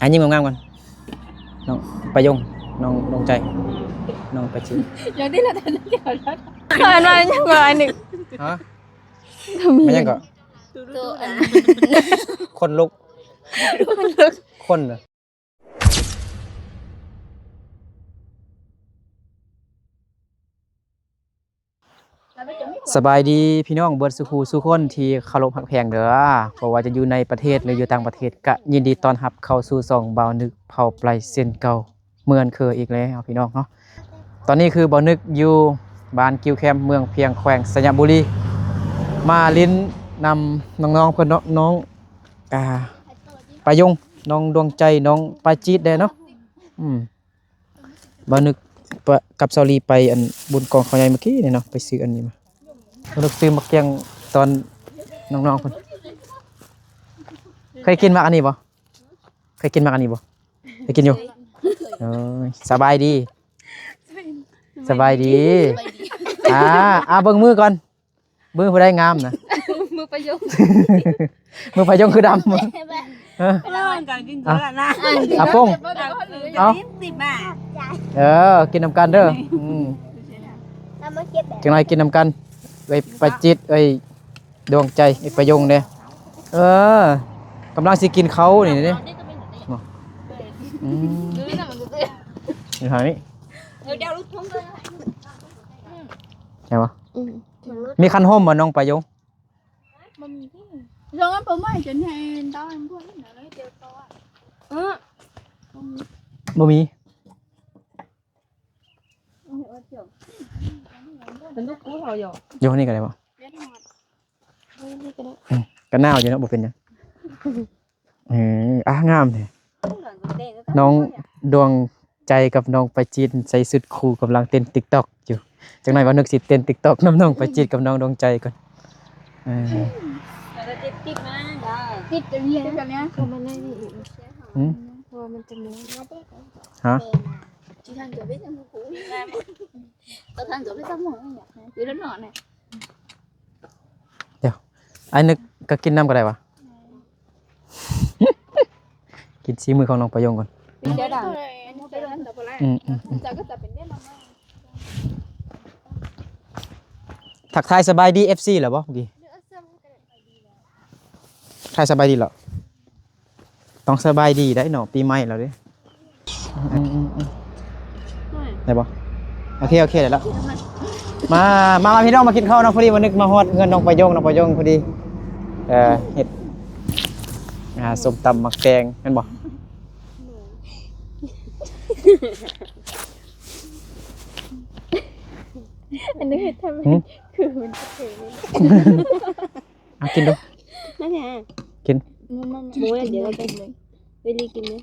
ອ່ະ ຍິ້ມງາມໆກ່ອນ ນ້ອງປະຍົງ ນ້ອງດວງໃຈ ນ້ອງປະຈິດ ຢ່າງນີ້ລະ ເຂົາເອີ້ນວ່າຫຍັງວະອັນນີ້? ຮະ? ແມ່ນຫຍັງເກາະ? ໂຕອັນ ຂົນລຸກ ຂົນລຸກ ຂົນ. ສະບາຍດີພີ່ນ້ອງເບິດສູ່ຄູ່ສູ່ຄົນທີ່ເຄົາລົບຮັກແພງເດີ, ບໍ່ວ່າຈະຢູ່ໃນປະເທດ ຫຼື ຢູ່ຕ່າງປະເທດ ກະຍິນດີຕ້ອນຮັບເຂົ້າສູ່ຊ່ອງບ່າວນຶກເຜົ່າໄປເຊັ່ນເກົ່າ ເໝືອນເຄີຍອີກແລ້ວພີ່ນ້ອງເນາະ. ຕອນນີ້ຄືບ່າວນຶກຢູ່ບ້ານກິວແຄມ ເມືອງພຽງ ແຂວງໄຊຍະບູລີ ມາຫຼິ້ນນຳນ້ອງໆເພິ່ນເນາະ ນ້ອງ ອ່າ ປາຍົງ ນ້ອງດວງໃຈ ນ້ອງປາຈິດແດ່ເນາະ. ອືມ ບ່າວນຶກປະ ກັບສາວລີໄປອັນບຸນກອງເຂົ້າໃຫຍ່ມື້ກີ້ນີ້ເນາະ ໄປຊື້ອັນນີ້ມາ. ບ່າວນຶກຊື້ໝາກກ້ຽງຕອນນ້ອງໆເພິ່ນ. ເຄີຍກິນໝາກອັນນີ້ບໍ່? ເຄີຍກິນໝາກອັນນີ້ບໍ່? ເຄີຍກິນຢູ່. ເອີ ສະບາຍດີ ສະບາຍດີ. ອ່າ ອ່າ ເບິ່ງມືກ່ອນ. ມືຜູ້ໃດງາມນະ? ມືປາຍົງ ມືປາຍົງຄືດຳ. ເອີ ເອີ ການກິນ ອ່ະ ເຂົາລະນະ ອ່ະ ອາປົງ ເອົາ ເອີ ກິນນຳກັນເດີ. ອືມ ຈັກໜ້ອຍກິນນຳກັນ ເອີຍປາຈິດ ເອີຍດວງໃຈ ເອີຍປາຍົງເດ້. ເອີ ກຳລັງຊິກິນເຂົ້ານີ້ເດ້. ອືມ ຢູ່ທາງນີ້ ໃຊ່ບໍ່? ອືມ ມີຄັນຮົ່ມບໍ່ ນ້ອງປາຍົງ? ບໍ່ມີ. ເອີ ບໍ່ມີ. ເປັນລູກກູເຂົາຢູ່ ຢູ່ນີ້ກໍໄດ້ບໍ່? ອືມ ກໍໜາວຢູ່ເນາະ ບໍ່ເປັນຫຍັງ. ເອີ ອ່າ ງາມແທ້ ນ້ອງດວງໃຈກັບນ້ອງປາຈິດໃສ່ຊຸດຄູ່ກຳລັງເຕັ້ນຕິກຕັອກຢູ່. ຈັກໜ້ອຍບ່າວນຶກຊິເຕັ້ນຕິກຕັອກນຳນ້ອງປາຈິດກັບນ້ອງດວງໃຈກ່ອນ. ເອີ ຕິດ ຕິດມາ ຕິດ ຕິດ ເຂົ້າມາໃນນີ້ອີກ. ຫືມ? ເພາະວ່າມັນຈະມົນ ຮະ? ດຽວ ອ້າຍນຶກກໍກິນນຳກໍໄດ້ຫວາ? ກິນສີມືຂອງນ້ອງປາຍົງກ່ອນ. ອືມ ອືມ ອືມ. ທັກທາຍສະບາຍດີເອັຟຊີແລ້ວບໍ່ເມື່ອກີ້? ທັກທາຍສະບາຍດີແລ້ວ. ຕ້ອງສະບາຍດີໄດ໋ເນາະ ປີໃໝ່ແລ້ວເດ້. ອືມ ອືມ ອືມ ໄດ້ບໍ່? ໂອເຄ ໂອເຄ ໄດ້ແລ້ວ. ມາ ມາ ມາ ພີ່ນ້ອງ ມາກິນເຂົ້າເນາະ. ພໍດີມື້ນີ້ມາຮອດເຮືອນນ້ອງປາຍົງ ນ້ອງປາຍົງພໍດີ ເອີ ເຮັດ ອ່າ ສົ້ມຕຳໝາກແຕງ ແມ່ນບໍ່? ອັນນີ້ເຮັດທຳໄມ? ຫືມ? ຄືມັນເປັນ ເອົາກິນດູ ມາແທ້ ກິນ. ມາ ມາ ມາ ໂອ້ຍ ດຽວເຮົາຈະກິນເລີຍ ເວລີກິນເລີຍ.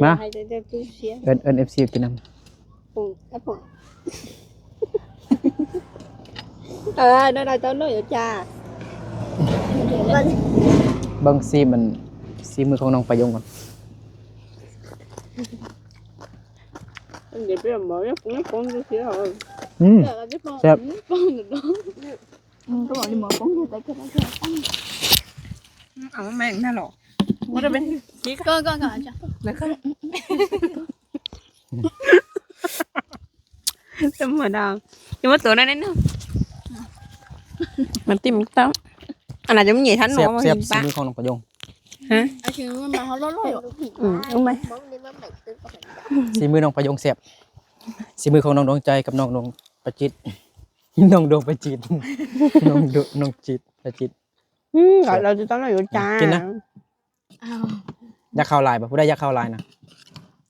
ມາ ໃຫ້ເຈົ້າ ເຈົ້າ ເຈົ້າເຊຍ ເອີ້ນ ເອີ້ນເອັຟຊີກິນນຳ. ປຸງ ເອົາປຸງ ເອີ ນັ້ນລະ ເຈົ້ານ້ອຍຢູ່ຈ້າ. ເບິ່ງຊີມ ອັນ ຊີມມືຂອງນ້ອງປາຍົງກ່ອນ. ດຽວໄປບອກຍາປົງ ຍາປົງເຊຍ. ອືມ ແຊບ ອືມ ກໍບອກຢູ່ໝໍປົງຢູ່ ແຕ່ກໍໄດ້ແຄ່ຕັ້ງ ເອົາມາແມ່ງນັ້ນເນາະ ບໍ່ໄດ້ເປັນ ກ່ອນ ກ່ອນ ກ່ອນ ແລ້ວກໍ ທຳມະດາ ຢ່າມາຕົວນັ້ນນະ ມັນຕິດມັນຕ້ອງ ອັນນັ້ນຈະມີໃຫຍ່ທັນ ແຊບ ເນາະ ແຊບ ສີມືຂອງນ້ອງປາຍົງ. ຮະ? ອາ ຊີມືມັນມາເຮົາເລີຍ. ອືມ ເອົາໃໝ່ ສີມືນ້ອງປາຍົງແຊບ ສີມືຂອງນ້ອງດວງໃຈກັບນ້ອງດວງປາຈິດ. ນ້ອງດວງປາຈິດ ນ້ອງດວງ ນ້ອງຈິດ ປາຈິດ. ອືມ ລາວຈະຕ້ອງໄດ້ຢູ່ຈ້າ ກິນນະ. ອ້າວ ຢາກເຂົ້າຫຼາຍບໍ່? ຜູ້ໃດຢາກເຂົ້າຫຼາຍນະ?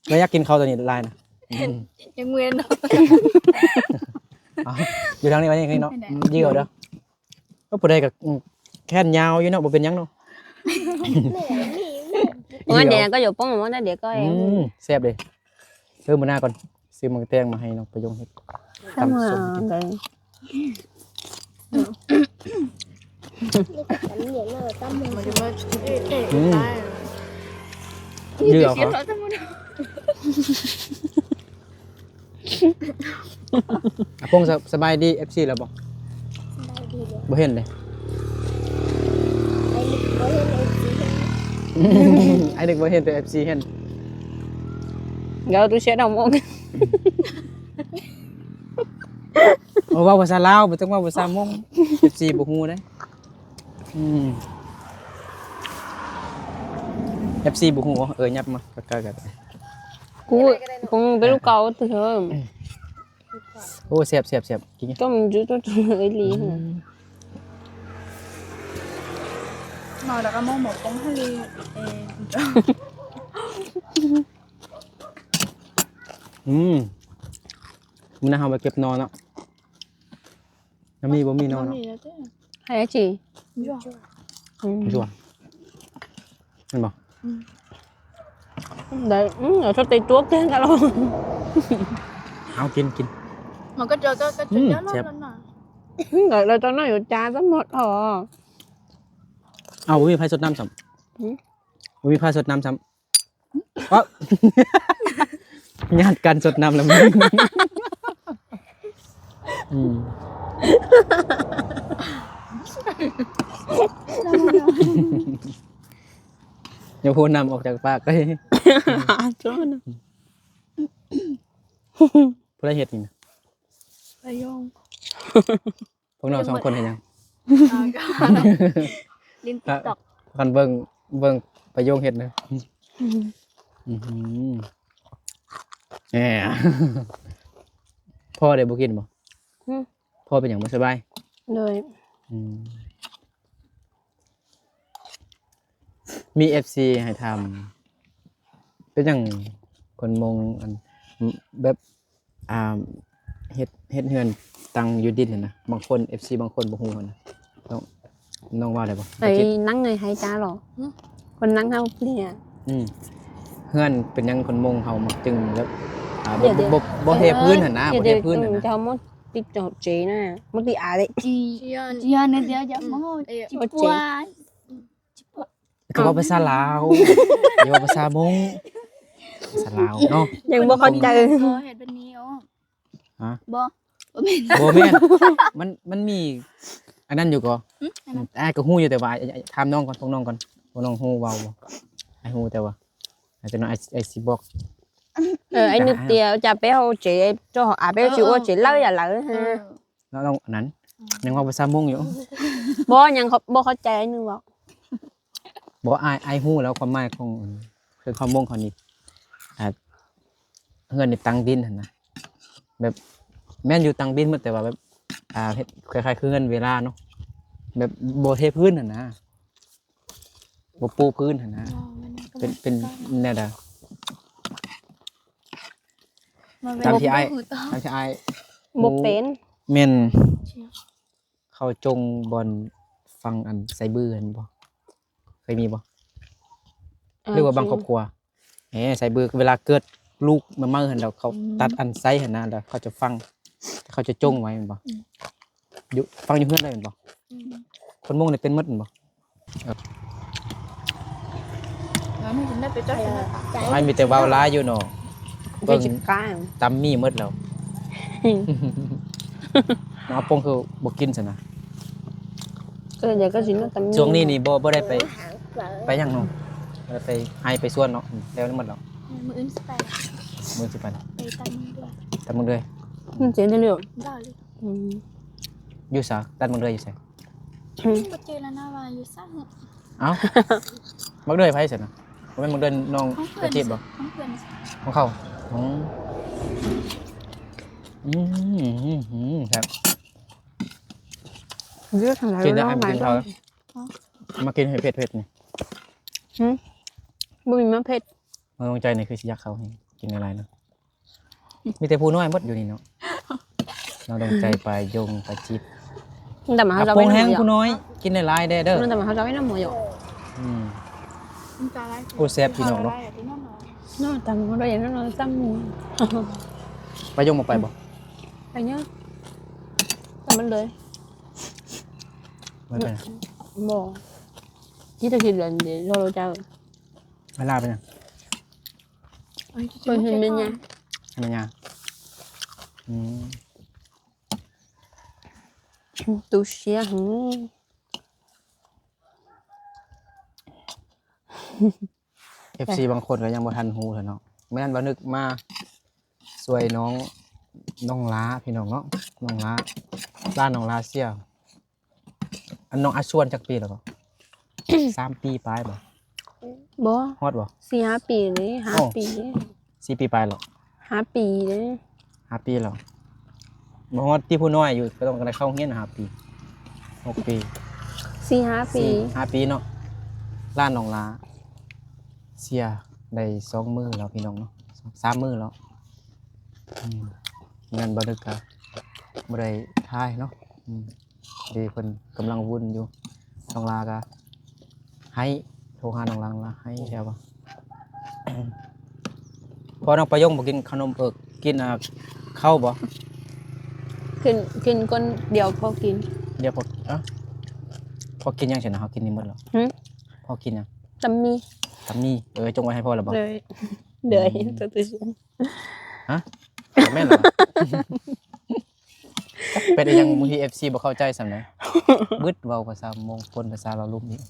ແລ້ວຢາກກິນເຂົ້າຕົວນີ້ຫຼາຍນະ? ອືມ ຍັງເມື່ອຍເນາະ. ເອົາ ຢູ່ທາງນີ້ໄວ້ນີ້ເນາະ. ອືມ ຢື້ອເດີ. ໂອ້ ຜູ້ໃດກໍ ອືມ ແຂນຍາວຢູ່ເນາະ ບໍ່ເປັນຫຍັງເນາະ. ໂອ້ຍ ແດງກໍຢູ່ປ້ອງ ວ່າແດງກໍ ອືມ ແຊບເດ້. ເອີ ມື້ໜ້າກ່ອນ ຊື້ໝາກແຕງມາໃຫ້ນ້ອງປາຍົງເຮັດຕຳສົ້ມກິນ. ອືມ ຢື້ອເອົາເຂົາ. ອາປົງ ສະ ສະບາຍດີເອັຟຊີແລ້ວບໍ່? ສະບາຍດີເດີ. ບໍ່ເຫັນເດ້. ໄອ້ ບໍ່ເຫັນເອັຟຊີ. ອ້າຍນຶກວ່າເຫັນແຕ່ເອັຟຊີເຫັນ. ເຮົາຕູ້ເຊຍດອກມົງ. ໂອ້ ເວົ້າພາສາລາວ ບໍ່ຕ້ອງເວົ້າພາສາມົ້ງ ເອັຟຊີບໍ່ຮູ້ເດ້. ອືມ ເອັຟຊີບໍ່ຮູ້. ເອີ ຫຍັບມາໃກ້ໆກັນ. ກູ ກູເປັນລູກເກົ່າເທີ. ໂອ້ ແຊບໆໆ ກິນ ຕົ້ມຈຸດໆ ເອີຍລີ. ອືມ ເມົາແລ້ວກໍເມົາໝໍປົງທະເລ. ເອີ ອືມ ມື້ໜ້າເຮົາໄປເກັບໜໍ່ເນາະ. ມັນມີບໍ່ມີໜໍ່ເນາະ? ໃຫ້ອາຈີ. ອືມ ຢູ່ ແມ່ນບໍ່? ອືມ ໄດ້. ອືມ ເອົາໂທດຕິຕົວແກງກັນເອົາ. ເອົາ ກິນ ກິນ. ມັນກໍເຈີ ກໍ ກໍເຈີ ອືມ ແຊບ. ອືມ ແລ້ວຕອນນັ້ນຢູ່ຈານສະໝົດ ອໍ ເອົາ ບໍ່ມີໃຜສົດນ້ຳຊ້ຳ. ອືມ ບໍ່ມີໃຜສົດນ້ຳຊ້ຳ. ເອົ້າ ຍາດກັນສົດນ້ຳລະ. ອືມ ຢ່າໂພດນ້ຳອອກຈາກປາກເລີຍ. ຜູ້ໃດເຮັດນີ້ນະ? ປະໂຍງ. ພວກນ້ອງສອງຄົນເຮັດຫຍັງ? ຫຼິ້ນຕິກຕັອກ. ຄັນເບິ່ງ ເບິ່ງປະໂຍງເຮັດນະ. ອືມ ອືມ ແອ ພໍ່ໄດ້ບໍ່ກິນບໍ່? ຫືມ ພໍ່ເປັນຫຍັງ ບໍ່ສະບາຍ? ໂດຍ. ອືມ ມີເອັຟຊີໃຫ້ຖາມ ເປັນຫຍັງຄົນມົ້ງ ອັນ ແບບ ອ່າ ເຮັດ ເຮັດເຮືອນຕັ້ງຢູ່ດິນຫັ້ນນະ. ບາງຄົນ ເອັຟຊີ ບາງຄົນບໍ່ຮູ້ຫັ້ນນະ. ນ້ອງ ນ້ອງເວົ້າໄດ້ບໍ່? ໄອ້ນັ່ງໄງ ໄຮຈ້າເຫາະ? ຫືມ ຄົນນັ່ງເຮົາເປັນຫຍັງ? ອືມ ເຮືອນເປັນຫຍັງຄົນມົ້ງເຮົາມັກຈຶ່ງແບບ ອ່າ ບໍ່ ບໍ່ ບໍ່ເທພື້ນຫັ້ນນະ ບໍ່ເທພື້ນຫັ້ນນະ. ເຈົ້າມົ້ງຕິດເຈົ້າເຈນະ ມົ້ງຕິອາເດ ຈີ ຈີ ຈີ ຈີ ບໍ່ເຈ. ກໍເວົ້າພາສາລາວ ຢ່າເວົ້າພາສາມົ້ງ ພາສາລາວເນາະ. ຍັງບໍ່ເຂົ້າໃຈ. ເຮັດແບບນີ້ ໂອ້ ຮະ? ບໍ່ ບໍ່ແມ່ນ ບໍ່ແມ່ນ. ມັນ ມັນມີອັນນັ້ນຢູ່ກໍ ຫືມ ອັນນັ້ນ ອ້າຍກໍຮູ້ຢູ່ ແຕ່ວ່າ ອ້າຍ ອ້າຍ ຖາມນ້ອງກ່ອນ ພວກນ້ອງກ່ອນ ພວກນ້ອງຮູ້ເວົ້າບໍ່? ອ້າຍຮູ້ ແຕ່ວ່າ ອາ ຈັກໜ່ອຍ ອ້າຍ ອ້າຍຊິບອກ. ເອີ ອ້າຍນຶກຕຽວຈະໄປເອົາເຈ ເຈົ້າອາໄປເອົາເຈ ເອີ ໂອ້ ເຈເລົ່າຢ່າເລົ່າ ເອີ ເນາະ. ນ້ອງອັນນັ້ນ ອືມ ຍັງເວົ້າພາສາມົ້ງຢູ່. ບໍ່ ຍັງ ບໍ່ເຂົ້າໃຈ ອ້າຍນຶກເວົ້າ. ບໍ່ ອ້າຍ ອ້າຍຮູ້ແລ້ວຄວາມໝາຍຂອງ ຄືຄວາມມົ້ງເຂົານີ້ ອ່າ ເຮືອນນີ້ຕັ້ງດິນຫັ້ນນະ ແບບ ແມ່ນຢູ່ຕັ້ງດິນໝົດ ແຕ່ວ່າແບບ ອ່າ ເຮັດຄ້າຍໆຄືເຮືອນເວລາເນາະ ແບບບໍ່ເທພື້ນຫັ້ນນະ ບໍ່ປູພື້ນຫັ້ນນະ. ອໍ ມັນກໍ ເປັນ ເປັນແນວໃດ? ຕາມທີ່ອ້າຍ ຕາມທີ່ອ້າຍບໍ່ເປັນ ແມ່ນ ເຂົາຈົ່ງບ່ອນຝັງອັນໄຊບືຫັ້ນບໍ່? ເຄີຍມີບໍ່? ເອີ ຫຼືວ່າບາງຄອບຄົວ ເອີ ໄຊບື ເວລາເກີດລູກໃໝ່ໆຫັ້ນ ແລ້ວເຂົາ ອືມ ຕັດອັນໄຊຫັ້ນນະ ແລ້ວເຂົາຈະຝັງ ເຂົາຈະຈົ່ງໄວ້ແມ່ນບໍ່? ອືມ ຢູ່ ຝັງຢູ່ເຮືອນເລີຍແມ່ນບໍ່? ອືມ ຄົນມົ້ງນີ້ເປັນໝົດແມ່ນບໍ່? ໃຫ້ມີແຕ່ເວົ້າຫຼາຍຢູ່ເນາະ ເບິ່ງຕຳໝີ່ໝົດແລ້ວ. ມາປົງຄືບໍ່ກິນຊັ້ນນະ? ເອີ ດຽວກໍຊິມາຕຳໝີ່. ຊ່ວງນີ້ນີ້ບໍ່ ບໍ່ໄດ້ໄປ ໄປຫຍັງເນາະ? ບໍ່ໄດ້ໄປໄຮ່ໄປສວນເນາະ? ແລ້ວໝົດແລ້ວ. ມື້ອື່ນຊິໄປ ມື້ອື່ນຊິໄປ ໄປຕັດໝາກເດືອຍ. ຕັດໝາກເດືອຍ ມັນເສຍເດເລວ. ອືມ ຢູ່ໃສ? ຕັດໝາກເດືອຍຢູ່ໃສ? ອືມ ບໍ່ຈື່ແລ້ວນະວ່າຢູ່ໃສ. ເອົ້າ ໝາກເດືອຍໃຜຊັ້ນນະ? ບໍ່ແມ່ນໝາກເດືອຍນ້ອງກະຈິດບໍ່? ຂອງເພິ່ນ ຂອງເຂົາ. ອືມ ອືມ ແຊບ. ກິນແລ້ວ ມາກິນເຂົ້າ ມາກິນໃຫ້ເຜັດໆນີ້. ຫືມ ບໍ່ມີມາເຜັດ. ນ້ອງດວງໃຈນີ້ຄືຊິຢາກເຂົ້າແຮງ ກິນຫຼາຍໆເນາະ. ມີແຕ່ຜູ້ນ້ອຍໝົດຢູ່ນີ້ເນາະ. ນ້ອງດວງໃຈ ປາຍົງ ປາຈິດ ແຕ່ມາເຮົາ ອາປົງແຮງຜູ້ນ້ອຍ ກິນຫຼາຍໆແດ່ເດີ. ແຕ່ມາເຮົາເຈົ້າໄວ້ນຳໝໍຢູ່. ອືມ ໂອ້ ແຊບພີ່ນ້ອງເນາະ. ເນາະ ຕຳເຮົາໄດ້ນອນຕຳໝູ. ປາຍົງບໍ່ໄປບໍ່? ໄປເນາະ ຕຳມັນເລີຍ. ບໍ່ໄປນະ? ບໍ່ ທີ່ຈະຄິດເດີ ລໍເຈົ້າ. ເວລາໄປນະ? ເພິ່ນເຫັນແມ່ນຫຍັງ? ແມ່ນຫຍັງ? ອືມ ຕູເຊຍຫື. ເອັຟຊີບາງຄົນກໍຍັງບໍ່ທັນຮູ້ເທື່ອເນາະ. ມື້ນັ້ນບ່າວນຶກມາຊ່ວຍນ້ອງ ນ້ອງຫຼ້າ ພີ່ນ້ອງເນາະ, ນ້ອງຫຼ້າ ຫຼ້ານນ້ອງຫຼ້າເສຍ. ອັນນ້ອງອາຊວນຈັກປີແລ້ວກໍ? ສາມປີປາຍບໍ່? ບໍ່ ຮອດບໍ່? ສີ່ຫ້າປີເດ້ ຫ້າ ໂອ້ ປີເດ້ ສີ່ປີປາຍແລ້ວ ຫ້າປີເດ້ ຫ້າປີແລ້ວ. ບໍ່ຮອດຕິ ຜູ້ນ້ອຍຢູ່ ກໍຕ້ອງໄດ້ເຂົ້າໂຮງຮຽນຫ້າປີ ຫົກປີ ສີ່ຫ້າປີ ສີ່ຫ້າປີເນາະ. ຫຼ້ານນ້ອງຫຼ້າເສຍໄດ້ສອງມື້ແລ້ວ ພີ່ນ້ອງເນາະ ສາມມື້ແລ້ວ. ອືມ ນັ້ນບໍ່ນຶກກະບໍ່ໄດ້ຖ່າຍເນາະ. ອືມ ດີ ເພິ່ນກຳລັງວຸ້ນຢູ່. ນ້ອງຫຼ້າກໍໄຫ້ ໂທຫານ້ອງຫຼ້າ ນ້ອງຫຼ້າໄຫ້ແທ້ວ່າ ພໍ່ນ້ອງປະຍົງບໍ່ກິນຂະໜົມ ເອີ ກິນ ອ່າ ເຂົ້າບໍ່? ກິນ ກິນກ່ອນ ດຽວພໍກິນ ດຽວພໍ ອະ ພໍກິນຫຍັງຊັ້ນນະ? ເຮົາກິນນີ້ໝົດແລ້ວ. ຫື? ພໍກິນຫຍັງ? ຕຳໝີ່ ຕຳໝີ່. ເອີ ຈົ່ງໄວ້ໃຫ້ພໍ່ແລ້ວບໍ່? ເດີ ເດີ ອືມ ຕົວເອງ. ຮະ? ແມ່ນແລ້ວ. ຈັກເປັນອີ່ຫຍັງ ບາງທີເອັຟຊີບໍ່ເຂົ້າໃຈສ່ຳໃດ. ບຶດເວົ້າພາສາມົ້ງ ປົນພາສາລາວລຸ່ມອີກ.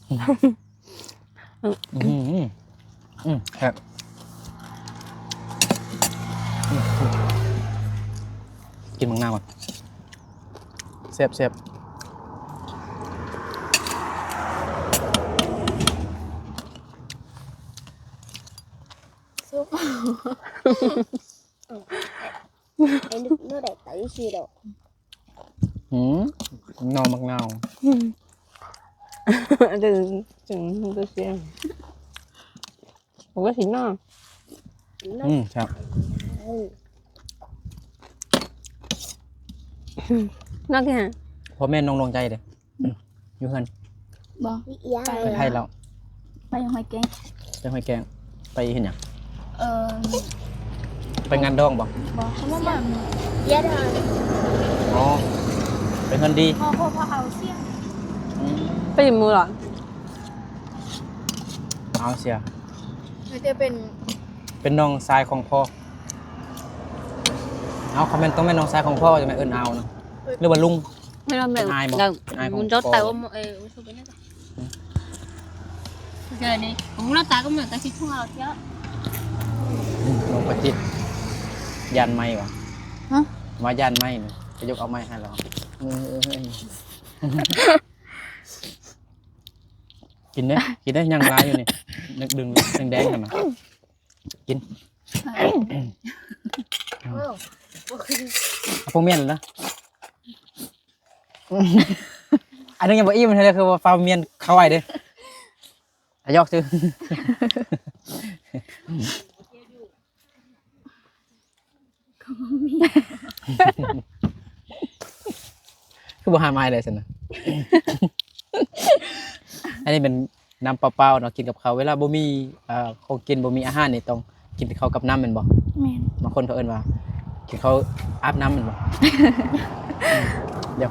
ອືມ ອືມ ອືມ ແຊບ. ອືມ ກິນໝາກນາວກ່ອນ. ແຊບໆ. ຊຸບ. ໄອ້ລູກນ້ອຍໄດ້ໄປຊິດອກ. ຫືມ ໜໍ່ໝາກນາວ. ອືມ ຈັ່ງ ຈັ່ງ ຈັ່ງ ມັນກໍຊິໜໍ່. ອືມ ແຊບ. ອືມ ນອກແທ້. ພໍ່ແມ່ນ້ອງດວງໃຈເດ້? ຢູ່ເຮືອນ? ບໍ່ ໄປ ໄປໄທແລ້ວ. ໄປຫ້ວຍແກ້ງ. ໄປຫ້ວຍແກ້ງ ໄປເຮັດຫຍັງ? ເອີ ໄປງານດອງບໍ່? ບໍ່ ເຂົາມາບ້ານ. ອໍ ໄປເຮືອນດີ. ພໍ່ ພໍ່ ພໍ່ເອົາເສຍ. ອືມ ໄປຢູ່ເມືອງ. ເອົາເສຍ ແຕ່ເປັນ ເປັນນ້ອງຊາຍຂອງພໍ່. ເອົາ ຄັນແມ່ນ ຕ້ອງແມ່ນນ້ອງຊາຍຂອງພໍ່ ຈັ່ງແມ່ນເອີ້ນອາວນະ ຫຼືວ່າລຸງ? ເປັນອ້າຍບໍ່? ອ້າຍຂອງພໍ່. ອືມ ນ້ອງປະຈິດ ຢ້ານໄມ້ຫວາ? ຮະ? ວ່າຢ້ານໄມ້ນີ້ ໄປຍົກເອົາໄມ້ໃຫ້ລາວ. ເອີ ກິນເດ້ ກິນເດ້ ຍັງຫຼາຍຢູ່ນີ້ ດຶງ ດຶງແດງໆຫັ້ນນະ. ກິນ. ເອົາພວກມ້ຽນລະນະ. ອັນນີ້ຍັງບໍ່ອີ່ມເທື່ອເລີຍ ຄືວ່າຟ້າວມ້ຽນເຂົ້າໄວ້ເດ້. ອາ ຢອກຊື່. ຄືບໍ່ຫາມາໃຫ້ເລີຍຊັ້ນນະ. ອັນນີ້ເປັນນ້ຳເປົ່າໆເນາະ ກິນກັບເຂົ້າ. ເວລາບໍ່ມີ ເອີ ຂອງກິນ ບໍ່ມີອາຫານນີ້ ຕ້ອງກິນເຂົ້າກັບນ້ຳແມ່ນບໍ່? ແມ່ນ. ບາງຄົນເຂົາເອີ້ນວ່າ ກິນເຂົ້າອາບນ້ຳແມ່ນບໍ່? ດຽວ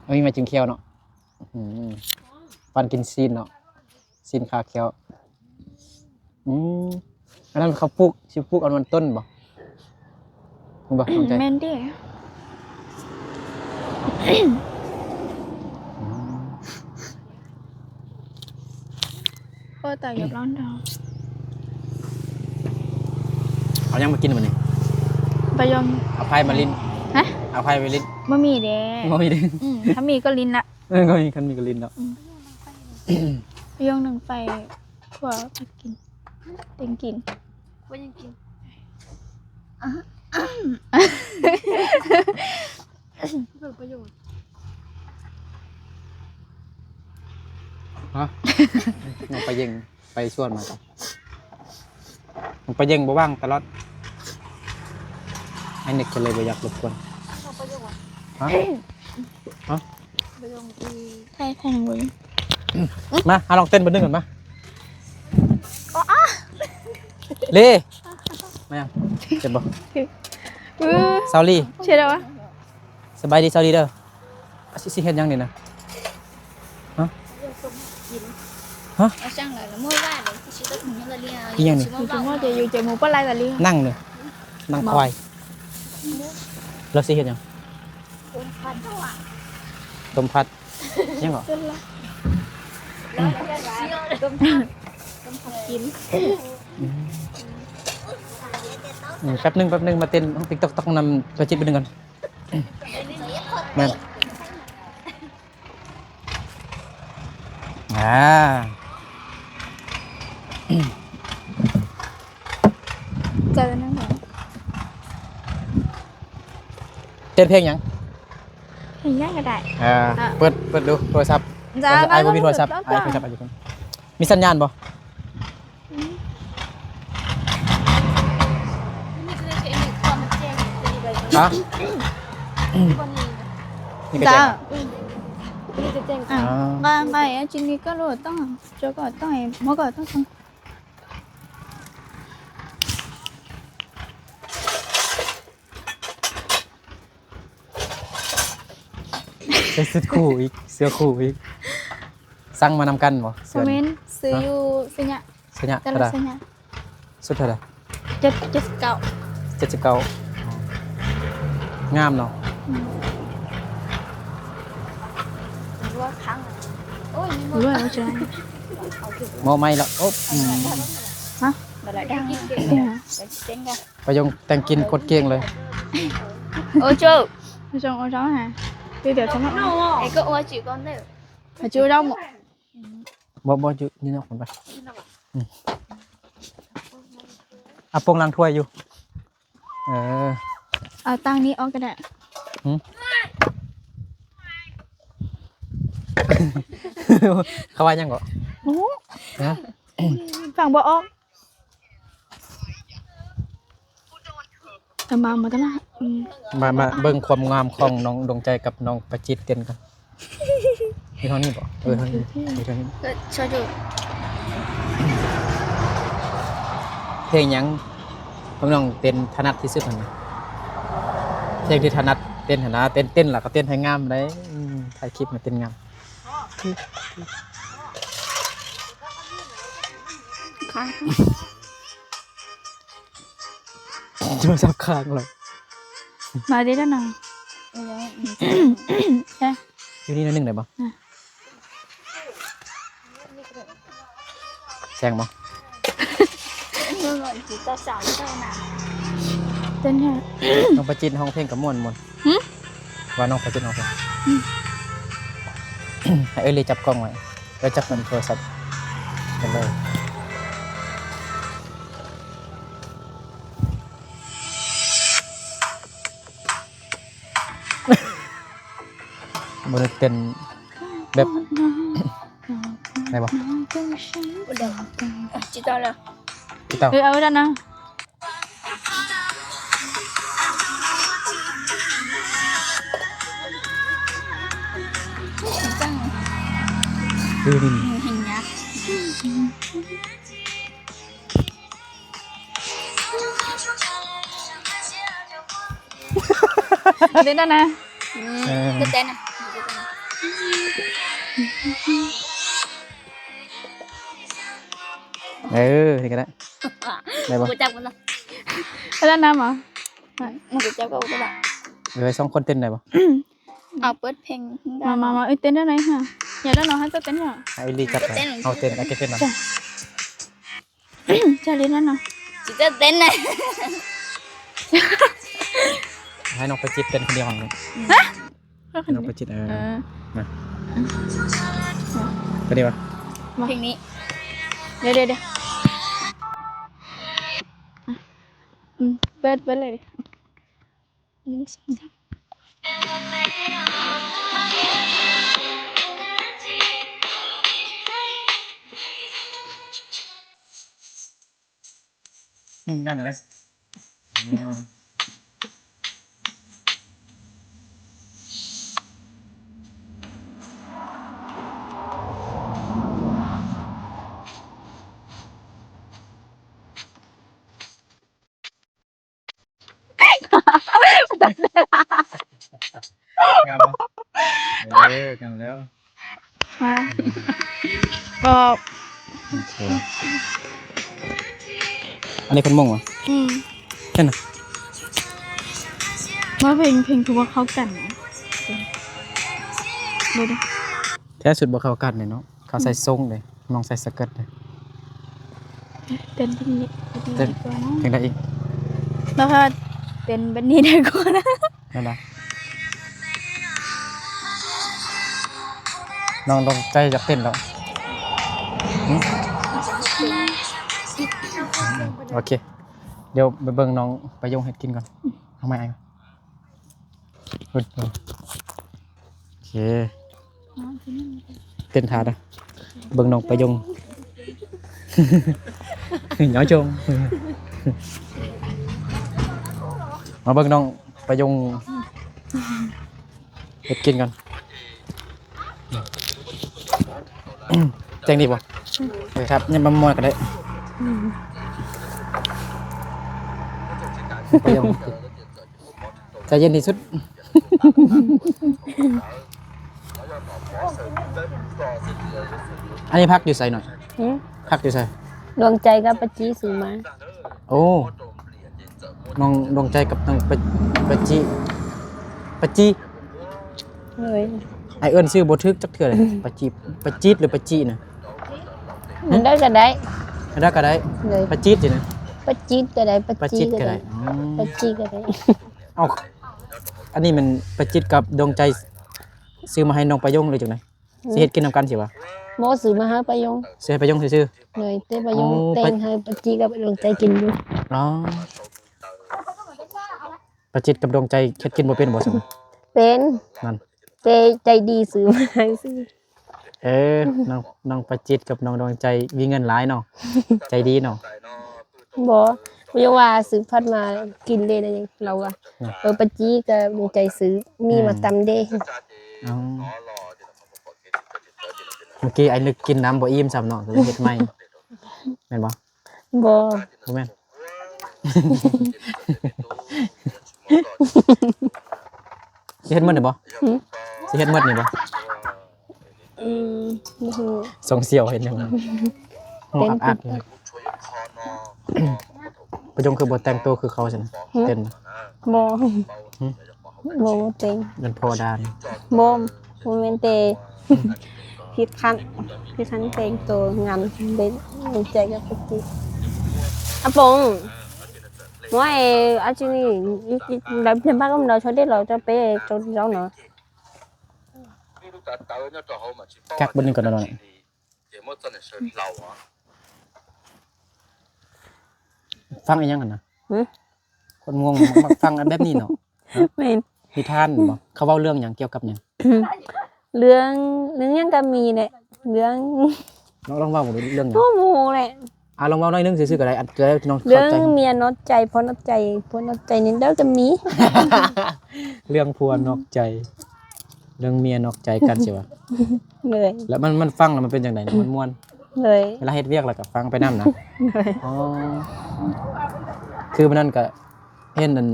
ເອົາມີມາຈິ້ມແຂ້ວເນາະ. ອືມ ປັນກິນຊີ້ນເນາະ ຊີ້ນຄາແຂ້ວ. ອືມ ອັນນັ້ນເຂົາປູກ ຊິປູກເອົາມັນຕົ້ນບໍ່? ແມ່ນບໍ່? ແມ່ນເດ້. ອືມ ໂອ້ ຕາຍ ຢາກລອງດອງ. ເອົາຫຍັງມາກິນມື້ນີ້? ປາຍົງ. ເອົາໄພ້ມາຫຼິ້ນ. ຮະ? ເອົາໄພ້ມາຫຼິ້ນ. ບໍ່ມີເດ້. ບໍ່ມີເດ້. ອືມ ຖ້າມີກໍຫຼິ້ນລະ. ເອີ ກໍມີ ຄັນມີກໍຫຼິ້ນເນາະ. ອືມ ປາຍົງໜຶ້ງໄປຂົ້ວໄປກິນ ແຕ່ງກິນ ບໍ່ຍັງກິນ. ເປັນປະໂຫຍດ. ຮະ? ນ້ອງປາເຢັງໄປສວນມາ ນ້ອງປາເຢັງບໍ່ວ່າງຕະຫຼອດ. ອ້າຍນິກກໍເລີຍບໍ່ຢາກລົບກວນ. ຮະ? ຮະ? ໄປ ໄປທາງເບິ່ງ. ມາ ເຮົາລອງເຕັ້ນບາດໜຶ່ງກັນມາ. ເລ ມາຫຍັງ? ເຈັບບໍ່? ເອີ ຊາວລີ ເຮັດແລ້ວວະ. ສະບາຍດີຊາວລີເດີ. ຊິ ຊິເຮັດຫຍັງນີ້ນະ? ຮະ? ຮະ? ອີ່ຫຍັງນີ້? ຢູ່ເຈໝູປາໄລຕາລີ ນັ່ງນີ້ ນັ່ງຄວາຍ. ແລ້ວຊິເຮັດຫຍັງ? ຕົ້ມຜັດ ຫຍັງເກາະ? ຕົ້ມຜັດ. ກິນ ອືມ ແປັບໜຶ່ງ ແປັບໜຶ່ງ ມາເຕັ້ນ TikTok ນຳປາຈິດ ແປັບໜຶ່ງກ່ອນ ແມ່ນ. ອ່າ ເຈົ້ານັ້ນແຫຼະ ເຕັ້ນເພງຫຍັງ? ເພງຫຍັງກໍໄດ້ ເອີ ເປີດ ເປີດດູໂທລະສັບ ເຈົ້າ ອ້າຍບໍ່ມີໂທລະສັບ ເຈົ້າ ອ້າຍໂທລະສັບ ອ້າຍຢູ່ພຸ້ນ ມີສັນຍານບໍ່? ຮະ? ນີ້ກໍແຈ້ງ ເຈົ້າ ອ່າ ອໍ ໄປ ໄປ ຈິນນີ້ກໍໂຫຼດ ຕ້ອງ ເຈົ້າກໍຕ້ອງ ໝໍກໍຕ້ອງ ໃສ່ຊຸດຄູ່ອີກ ເສື້ອຄູ່ອີກ ສັ່ງມານຳກັນບໍ່? ບໍ່ແມ່ນ ຊື້ຢູ່ໄຊຍະ ໄຊຍະ ຕະຫຼາດໄຊຍະ ຊຸດເທົ່າໃດ? ເຈັດ ເຈັດສິບເກົ້າ ເຈັດສິບເກົ້າ ງາມເນາະ ອືມ ໂອ້ຍ ໂອ້ຍ ເອົາໃຈ ເອົາຂຶ້ນ ໝໍໃໝ່ລະ ໂອ້ ອືມ ຮະ ບໍ່ໄດ້ ເອີ ໄປເຕັ້ນກັນ ປະຍົງແຕ່ງກິນໂຄດເກັ່ງເລີຍ ໂອ້ໂຈ ໂອ້ໂຈ ໂອ້ໂຈ ຫາ ດຽວ ດຽວ ເອກໍໂອ້ຈິກ່ອນເດີ ໂອ້ໂຈ ເຈົ້າ ບໍ່ ບໍ່ ຢູ່ ຢູ່ນອກພຸ້ນໄປ ອືມ ອາປົງລ້າງຖ້ວຍຢູ່ ເອີ ເອົາຕັ່ງນີ້ອອກກໍໄດ້ ຫື ເຂົາວ່າຫຍັງເກາະ? ບໍ່ຮູ້ ຮະ? ຟັງບໍ່ອອກ. ເອີ ມາ ມາກັນລະ ອືມ ມາ ມາເບິ່ງຄວາມງາມຂອງນ້ອງດວງໃຈກັບນ້ອງປາຈິດເຕັ້ນກັນ ຢູ່ທາງນີ້ບໍ່? ເອີ ທາງນີ້ ໂອເຄ ຢູ່ທາງນີ້ ເອີ ຊ່ອຍດູ ເພງຫຍັງນ້ອງເຕັ້ນຖະໜັດທີ່ສຸດຫັ້ນນະ? ເພງທີ່ຖະໜັດເຕັ້ນຫັ້ນນະ ເຕັ້ນ ເຕັ້ນລະກໍເຕັ້ນໃຫ້ງາມໄດ໋ ອືມ ຖ່າຍຄລິບໃຫ້ເຕັ້ນງາມ ຄ້າງ. ໂທລະສັບຄ້າງແລ້ວ ມາເດ້ເດີນ້ອງ ເອີ ຢູ່ນີ້ໜ້ອຍໜຶ່ງໄດ້ບໍ່? ແຊງບໍ່? ເຕັ້ນແທ້ ນ້ອງປາຈິດຮ້ອງເພງກໍມ່ວນໆ ຫື? ວ່ານ້ອງປາຈິດຮ້ອງເພງ ອືມ ໃຫ້ເອື້ອຍລີຈັບກ້ອງໄວ້ ເອື້ອຍຈັບໂທລະສັບ ເປັນເລີຍ. ບໍ່ໄດ້ເຕັ້ນແບບ ໄດ້ບໍ່? ບໍ່ໄດ້ ຈິດເອົາແລ້ວ ຈິດເອົາ ເອີ ເອົາແລ້ວນະ ເອີ ນີ້ ເຫັນຍັກ. ເອົາເຕັ້ນແລ້ວນະ ອືມ ເອີ ເຕັ້ນນະ ເອີ ນີ້ກໍໄດ້ ໄດ້ບໍ່? ບໍ່ຈັບກັນລະ ເອົາແລ້ວນະໝໍ ມັນກໍຈັບກັນບໍ່ໄດ້ ເອີ ສອງຄົນເຕັ້ນໄດ້ບໍ່? ເອົາເປີດເພງ ມາ ມາ ມາ ເອີ ເຕັ້ນໄດ້ໄດ໋ຫະ ຢ່າເດີນ້ອງ ໃຫ້ເຈົ້າເຕັ້ນເນາະ ໃຫ້ອີ່ຫຼີຈັບ ເຮົາເຕັ້ນ ໃຫ້ເຈົ້າເຕັ້ນນະ. ຈະຫຼິ້ນແລ້ວເນາະ ຊິເຈົ້າເຕັ້ນນະ ໃຫ້ນ້ອງປາຈິດເຕັ້ນຄົນດຽວຫັ້ນ ຮະ? ໃຫ້ນ້ອງປາຈິດ ເອີ ເອີ ມາ ໄປດີວະ ມາ ເພງນີ້ ດຽວ ດຽວ ດຽວ ອືມ ເປີດ ເປີດເລີຍ. ໜຶ່ງ ສອງ ສາມ ອືມ ນັ້ນແຫຼະ. ງາມບໍ່? ເອີ ງາມແລ້ວ ມາ ກໍ ໂອເຄ ອັນນີ້ເພິ່ນມົ້ງຫວາ? ອືມ ເຫັນນະ ວ່າເພງ ເພງຄືວ່າເຂົ້າກັນນະ ເບິ່ງດູ ແທ້ສຸດບໍ່ເຂົ້າກັນເນາະ. ເຂົາໃສ່ຊົງເດ້ ນ້ອງໃສ່ສະເກີດເດ້. ເຕັ້ນເປັນນີ້ ເຕັ້ນ ດີກວ່າເນາະ ຈັ່ງໃດອີກ? ແລ້ວກໍເຕັ້ນແບບນີ້ດີກວ່ານະ. ນັ້ນນະ ນ້ອງດວງໃຈຢາກເຕັ້ນແລ້ວ. ຫຶ? ໂອເຄ ດຽວໄປເບິ່ງນ້ອງປະຍົງເຮັດກິນກ່ອນ. ເອົາໄມ້ອ້າຍ ໂອເຄ ເຕັ້ນທ່າເດີ້ ເບິ່ງນ້ອງປະຍົງ ເຍົາຊົງ ມາເບິ່ງນ້ອງປະຍົງເຮັດກິນກ່ອນ. ແຈ້ງນີ້ບໍ່? ໂອເຄຄັບ ຍັງມາມອຍກໍໄດ້. ປະຍົງ ໃຈເຢັນທີ່ສຸດ. ອັນນີ້ພັກຢູ່ໃສໜ້ອຍ? ຫື? ພັກຢູ່ໃສ? ດວງໃຈກັບປາຈີຊື້ມາ. ໂອ້ ນ້ອງດວງໃຈກັບນ້ອງປາ ປາຈີ ປາຈີ. ໂດຍ ອ້າຍເອີ້ນຊື່ບໍ່ຖືກຈັກເທື່ອເລີຍ. ປາຈີ ປາຈີດ ຫຼື ປາຈີນະ? ອັນໃດກໍໄດ້ ອັນໃດກໍໄດ້. ໂດຍ ປາຈີດນີ້ນະ? ປາຈີດກໍໄດ້ ປາຈີດກໍໄດ້. ປາຈີດກໍໄດ້. ອໍ ປາຈີດກໍໄດ້. ເອົ້າ ອັນນີ້ແມ່ນປາຈິດກັບດວງໃຈຊື້ມາໃຫ້ນ້ອງປະຍົງ ຫຼື ຈັ່ງໃດ? ອືມ ຊິເຮັດກິນນຳກັນຊິຫວາ? ບໍ່ ຊື້ມາໃຫ້ປະຍົງ. ຊື້ໃຫ້ປະຍົງຊື່ໆ? ໂດຍ ແຕ່ປະຍົງ ໂອ້ ແຕ່ງ ປະ ໃຫ້ປາຈິດກັບດວງໃຈກິນຢູ່. ອໍ ປາຈິດກັບດວງໃຈເຮັດກິນບໍ່ເປັນບໍ່ຊັ້ນ? ເປັນ. ນັ້ນ ແຕ່ໃຈດີຊື້ມາໃຫ້ຊື່. ເອີ ນ້ອງ ນ້ອງປາຈິດກັບນ້ອງດວງໃຈມີເງິນຫຼາຍເນາະ ໃຈດີເນາະ. ບໍ່ ບໍ່ຢາກວ່າຊື້ຜັດມາກິນເດ້ ລາວວ່າ ອືມ ເອີ ປາຈິດກັບດວງໃຈຊື້ ມີມາຕຳເດ້. ອໍ ເມື່ອກີ້ອ້າຍນຶກກິນນ້ຳບໍ່ອີ່ມຊ້ຳເນາະ ກໍເລີຍເຮັດໃໝ່ ແມ່ນບໍ່? ບໍ່ ບໍ່ແມ່ນ. ຊິເຮັດໝົດນີ້ບໍ່? ຫື? ຊິເຮັດໝົດນີ້ບໍ່? ອືມ ບໍ່ຮູ້. ສົ່ງສຽວເຮັດຫຍັງ? ເຕັ້ນ ຮ້ອງອັກໆຢູ່. ປະຍົງຄືບໍ່ແຕ່ງໂຕຄືເຂົາຊັ້ນນະ? ຫື? ເຕັ້ນນະ? ບໍ່. ຫື? ບໍ່ ບໍ່ແຕ່ງ. ມັນພໍດ່ານ. ບໍ່ ບໍ່ແມ່ນແຕ່ຜິດຂັ້ນ ຜິດຂັ້ນແຕ່ງໂຕງາມເດັ່ນ ໃຈກັບປະຕິ. ອາປົງ ວ່າ ອາຈິນີ້ ດາວເພັນພາກຳດາວຊອດເດັດ ເຮົາຈະໄປເຈົ້າເນາະ. ກັກເບິ່ງກ່ອນເນາະ. ຟັງອີ່ຫຍັງຫັ້ນນະ? ຫື? ຄົນງ່ວງມັກຟັງອັນແບບນີ້ເນາະ. ແມ່ນ. ນິທານບໍ? ເຂົາເວົ້າເລື່ອງຫຍັງ? ກ່ຽວກັບຫຍັງ? ເລື່ອງ ເລື່ອງຫຍັງກໍມີແຫຼະ. ເລື່ອງ ລອງ ລອງເວົ້າເບິ່ງດູ ເລື່ອງຫຍັງ? ບໍ່ຮູ້ແຫຼະ. ອາ ລອງເວົ້າໜ້ອຍໜຶ່ງຊື່ໆກໍໄດ້ ອັນ ເລື່ອງເມຍນອກໃຈ ຜົວນອກໃຈ ຜົວນອກໃຈນີ້ເດີກໍມີ. ເລື່ອງຜົວນອກໃຈ ເລື່ອງເມຍນອກໃຈກັນຊິຫວາ? ໂດຍ. ແລ້ວມັນ ມັນຟັງແລ້ວມັນເປັນຈັ່ງໃດ? ມັນມ່ວນ? ໂດຍ. ເວລາເຮັດວຽກແລ້ວກໍຟັງໄປນຳນະ? ໂດຍ. ອໍ ຄືມື້ນັ້ນກໍເຫັນອັນ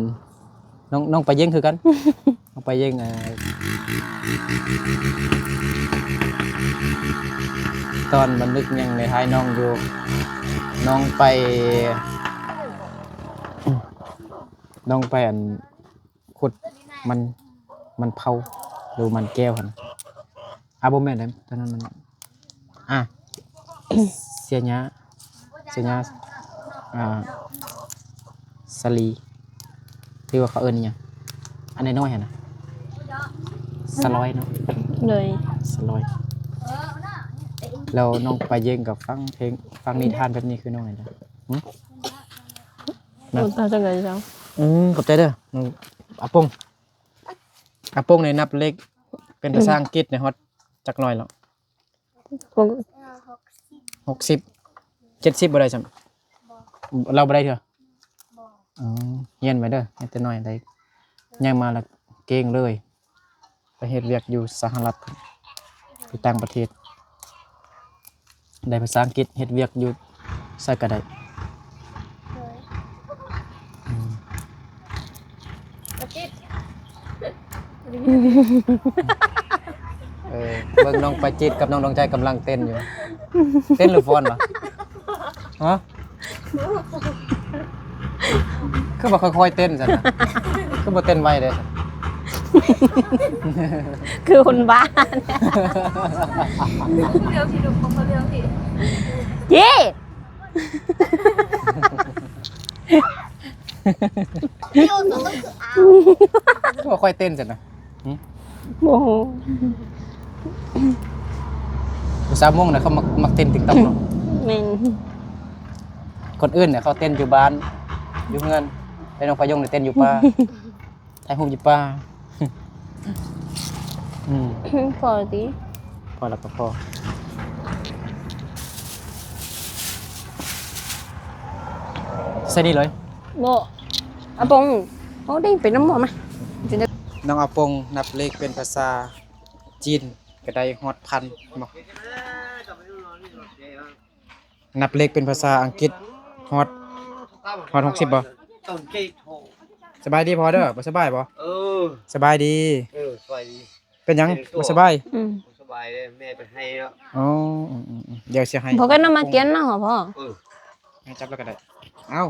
ນ້ອງ ນ້ອງປາເຢັງຄືກັນ. ນ້ອງປາເຢັງ ເອີ ຕອນບັນທຶກຍັງໄດ້ຖ່າຍນ້ອງຢູ່ ນ້ອງໄປ ນ້ອງໄປອັນ ຂຸດມັນ ມັນເຜົາ ຫຼືມັນແກ້ວຫັ້ນ. ອາ ບໍ່ແມ່ນເດ້ ຕອນນັ້ນມັນ ອາ ເສຍຫຍ້າ ເສຍຫຍ້າ ອາ ສາລີ ຫຼືວ່າເຂົາເອີ້ນອີ່ຫຍັງ ອັນນ້ອຍໆຫັ້ນນະ ສະລອຍເນາະ. ໂດຍ. ສະລອຍ. ແລ້ວນ້ອງປາເຢັງກໍຟັງເພງ ຟັງນິທານແບບນີ້ຄືນ້ອງນີ້ເດ້. ຫຶ? ນະ ໂອ້ ຕາຈັ່ງໃດເຈົ້າ? ອືມ ຂອບໃຈເດີ ອາປົງ. ອາປົງນີ້ນັບເລກເປັນພາສາອັງກິດນີ້ຮອດຈັກໜ້ອຍແລ້ວ? ຫົກສິບ ເຈັດສິບບໍ່ໄດ້ຊ້ຳ. ເຮົາບໍ່ໄດ້ເທື່ອ? ອໍ ຮຽນໄວ້ເດີ ຮຽນແຕ່ນ້ອຍໄດ້ ໃຫຍ່ມາແລ້ວເກັ່ງເລີຍ. ໄປເຮັດວຽກຢູ່ສະຫະລັດ ຢູ່ຕ່າງປະເທດ ໄດ້ພາສາອັງກິດ ເຮັດວຽກຢູ່ໃສກໍໄດ້. ໂດຍ. ອືມ ປາຈິດ ເອີ ເບິ່ງນ້ອງປາຈິດກັບນ້ອງດວງໃຈກຳລັງເຕັ້ນຢູ່. ເຕັ້ນຫຼືຟ້ອນວະ? ຮະ? ຄືບໍ່ຄ່ອຍໆເຕັ້ນຊັ້ນນະ? ຄືບໍ່ເຕັ້ນໄວເດ້? ຄືຄົນບ້າ ເຈົ້ ຄືວ່າຂ້ອຍເຕັ້ນຊັ້ນນະ. ຫຶ? ບໍ່ຮູ້. ຜູ້ສາວມົ້ງນະ ເຂົາມັກ ມັກເຕັ້ນຕິກຕັອກເນາະ. ແມ່ນ. ຄົນອື່ນນະ ເຂົາເຕັ້ນຢູ່ບ້ານ ຢູ່ເຮືອນ, ແຕ່ນ້ອງພະຍົງນີ້ເຕັ້ນຢູ່ປ່າ ຖ່າຍຮູບຢູ່ປ່າ. ອືມ ພໍຕິ ພໍແລ້ວກໍພໍ. ໃສ່ນີ້ເລີຍ? ບໍ່ ອາປົງ ເອົາເດ້ງໄປນຳໝໍມາ. ນ້ອງອາປົງນັບເລກເປັນພາສາຈີນກໍໄດ້ຮອດພັນບໍ? ນັບເລກເປັນພາສາອັງກິດຮອດ ຮອດຫົກສິບບໍ່? ສະບາຍດີພໍ່ເດີ. ບໍ່ສະບາຍບໍ່? ເອີ ສະບາຍດີ. ເອີ ສະບາຍດີ. ເປັນຫຍັງ ເປັນໂຕ ບໍ່ສະບາຍ? ອືມ ບໍ່ສະບາຍເດ້ ແມ່ໄປໄຮ່ແລ້ວ. ອໍ ອືມໆໆ ດຽວຊິໃຫ້ ພໍ່ກັນນຳມາກຽນເນາະພໍ່. ເອີ ໃຫ້ຈັບແລ້ວກໍໄດ້. ເອົ້າ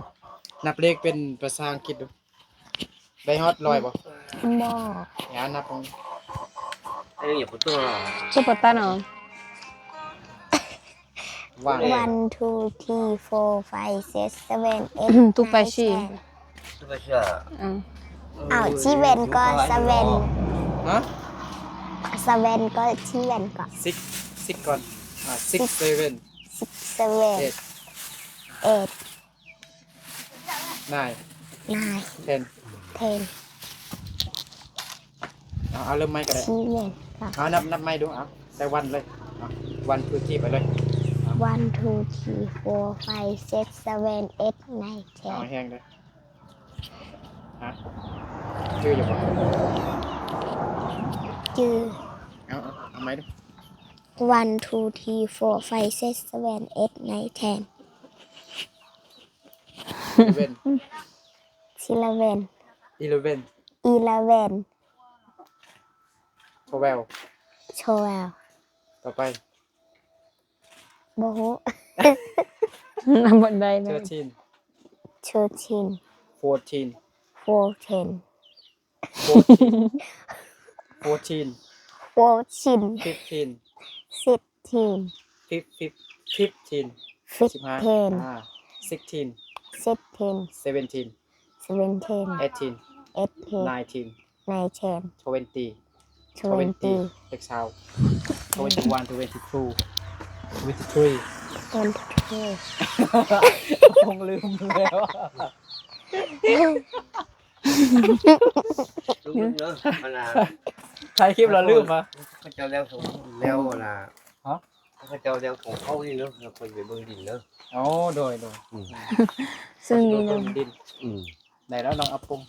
ນັບເລກເປັນພາສາອັງກິດດູ. ໄດ້ຮອດຮ້ອຍບໍ່? ບໍ່. ຢ່ານັບເອົາ. ເອີ ຢ່າປວດຕົວ. ຊິປວດຕາເນາະ. ວ່າງ. One, two, three, four, five, six, seven, eight, ທຸກໄປ nine, ສີ່ ten. ທຸກໄປສີ່. ອືມ ອ້າວ ເຊເວັນກໍ ເຊເວັນ. ຮະ? ເຊເວັນກໍ ເຊເວັນກໍ six, six ກ່ອນ. ອ່າ six, six, seven, six, seven, eight, eight, nine, nine, ten, ten. ເອົາ ເອົາເລີ່ມໃໝ່ກໍໄດ້. ເອົາ ນັບ ນັບໃໝ່ດູ. ເອົາ ແຕ່ one ເລີຍ. ເອົາ one, two, three ໄປເລີຍ. ເອົາ one, two, three, four, five, six, seven, eight, nine, ten. ເອົາແຮງເດີ. ຮະ? ຈື່ຢູ່ບໍ່? ຈື່. ເອົາ ເອົາ ເອົາໃໝ່ດູ. One, two, three, four, five, six, seven, eight, nine, ten. Eleven. Eleven. Eleven. Eleven. Twelve. Twelve. ຕໍ່ໄປ. ບໍ່ຮູ້. ນຳບໍ່ໄດ້ເລີຍ. Thirteen. Thirteen. Fourteen. Fourteen. Fourteen. Fourteen. Fourteen. Fifteen. Fifteen. Fif-, fif-, fifteen. Fifteen. ສິບຫ້າ. ອ່າ sixteen. Sixteen. Seventeen. Seventeen. Eighteen. Eighteen. Nineteen. Nineteen. Twenty. Twenty. Twenty. ເລກຊາວ. Twenty-one, twenty-two, twenty-three. Twenty-three. ຄົງລືມແລ້ວ. ລືມເດີ ອັນນ່າ ຖ່າຍຄລິບແລ້ວລືມຫວາ? ເຂົາເຈົ້າແລ້ວ ແລ້ວອັນນ່າ ຮະ? ເຂົາເຈົ້າແລ້ວຂອງເຂົານີ້ເດີ ແລ້ວຄ່ອຍໄປເບິ່ງດິນເດີ. ອໍ ໂດຍໆ. ອືມ ຊຶ່ງນີ້ເດີ ດິນ. ອືມ ໄດ້ແລ້ວນ້ອງອາປົງ.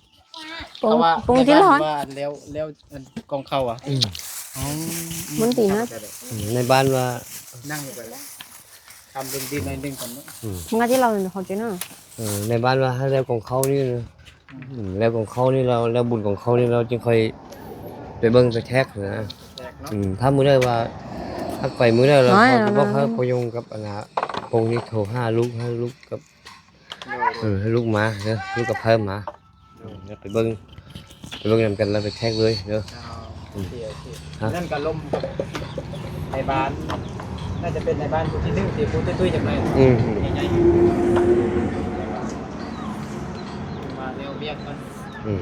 ປົງ ເພາະວ່າ ປົງ ໃນບ້ານວ່າແລ້ວ ແລ້ວອັນກອງເຂົ້າອະ. ອືມ ອໍ ມັນດີນະ. ອືມ ໃນບ້ານວ່ານັ່ງຢູ່ກັນແລ້ວ ທຳເລື່ອງດີໜ້ອຍໜຶ່ງກ່ອນເນາະ. ອືມ ເມື່ອທີ່ລາວເຂົາເຈົ້າເນາະ. ເອີ ໃນບ້ານວ່າໃຫ້ແລ້ວກອງເຂົ້ານີ້ນະ. ອືມ ອືມ ແລ້ວກອງເຂົ້ານີ້ລາວ ແລ້ວບຸນກອງເຂົ້ານີ້ລາວຈຶ່ງຄ່ອຍໄປເບິ່ງໄປແທັກນະ. ແທັກເນາະ. ອືມ ຖ້າມື້ໃດວ່າ ຖ້າໄປມື້ໃດລາວ ເຮົາຈະບອກໃຫ້ພໍ່ຍົງກັບອັນນ່າ ປົງນີ້ໂທຫາລູກ ໃຫ້ລູກກັບ ເອີ ໃຫ້ລູກມາເດີ ລູກກັບໃຜມາ. ໂດຍ ອືມ ໄປເບິ່ງ ໄປເບິ່ງນຳກັນ ແລ້ວໄປແທັກເລີຍເດີ. ອໍ ອືມ ໂອເຄ ໂອເຄ. ຮະ? ນັ້ນກໍລົມໃນບ້ານ ໜ້າຈະເປັນໃນບ້ານຜູ້ທີໜຶ່ງ ທີ່ຜູ້ຕຸ້ຍໆ ຈັກໜ້ອຍ. ອືມ ໃຫຍ່ໆ ມາແນວວຽກມັນ. ອືມ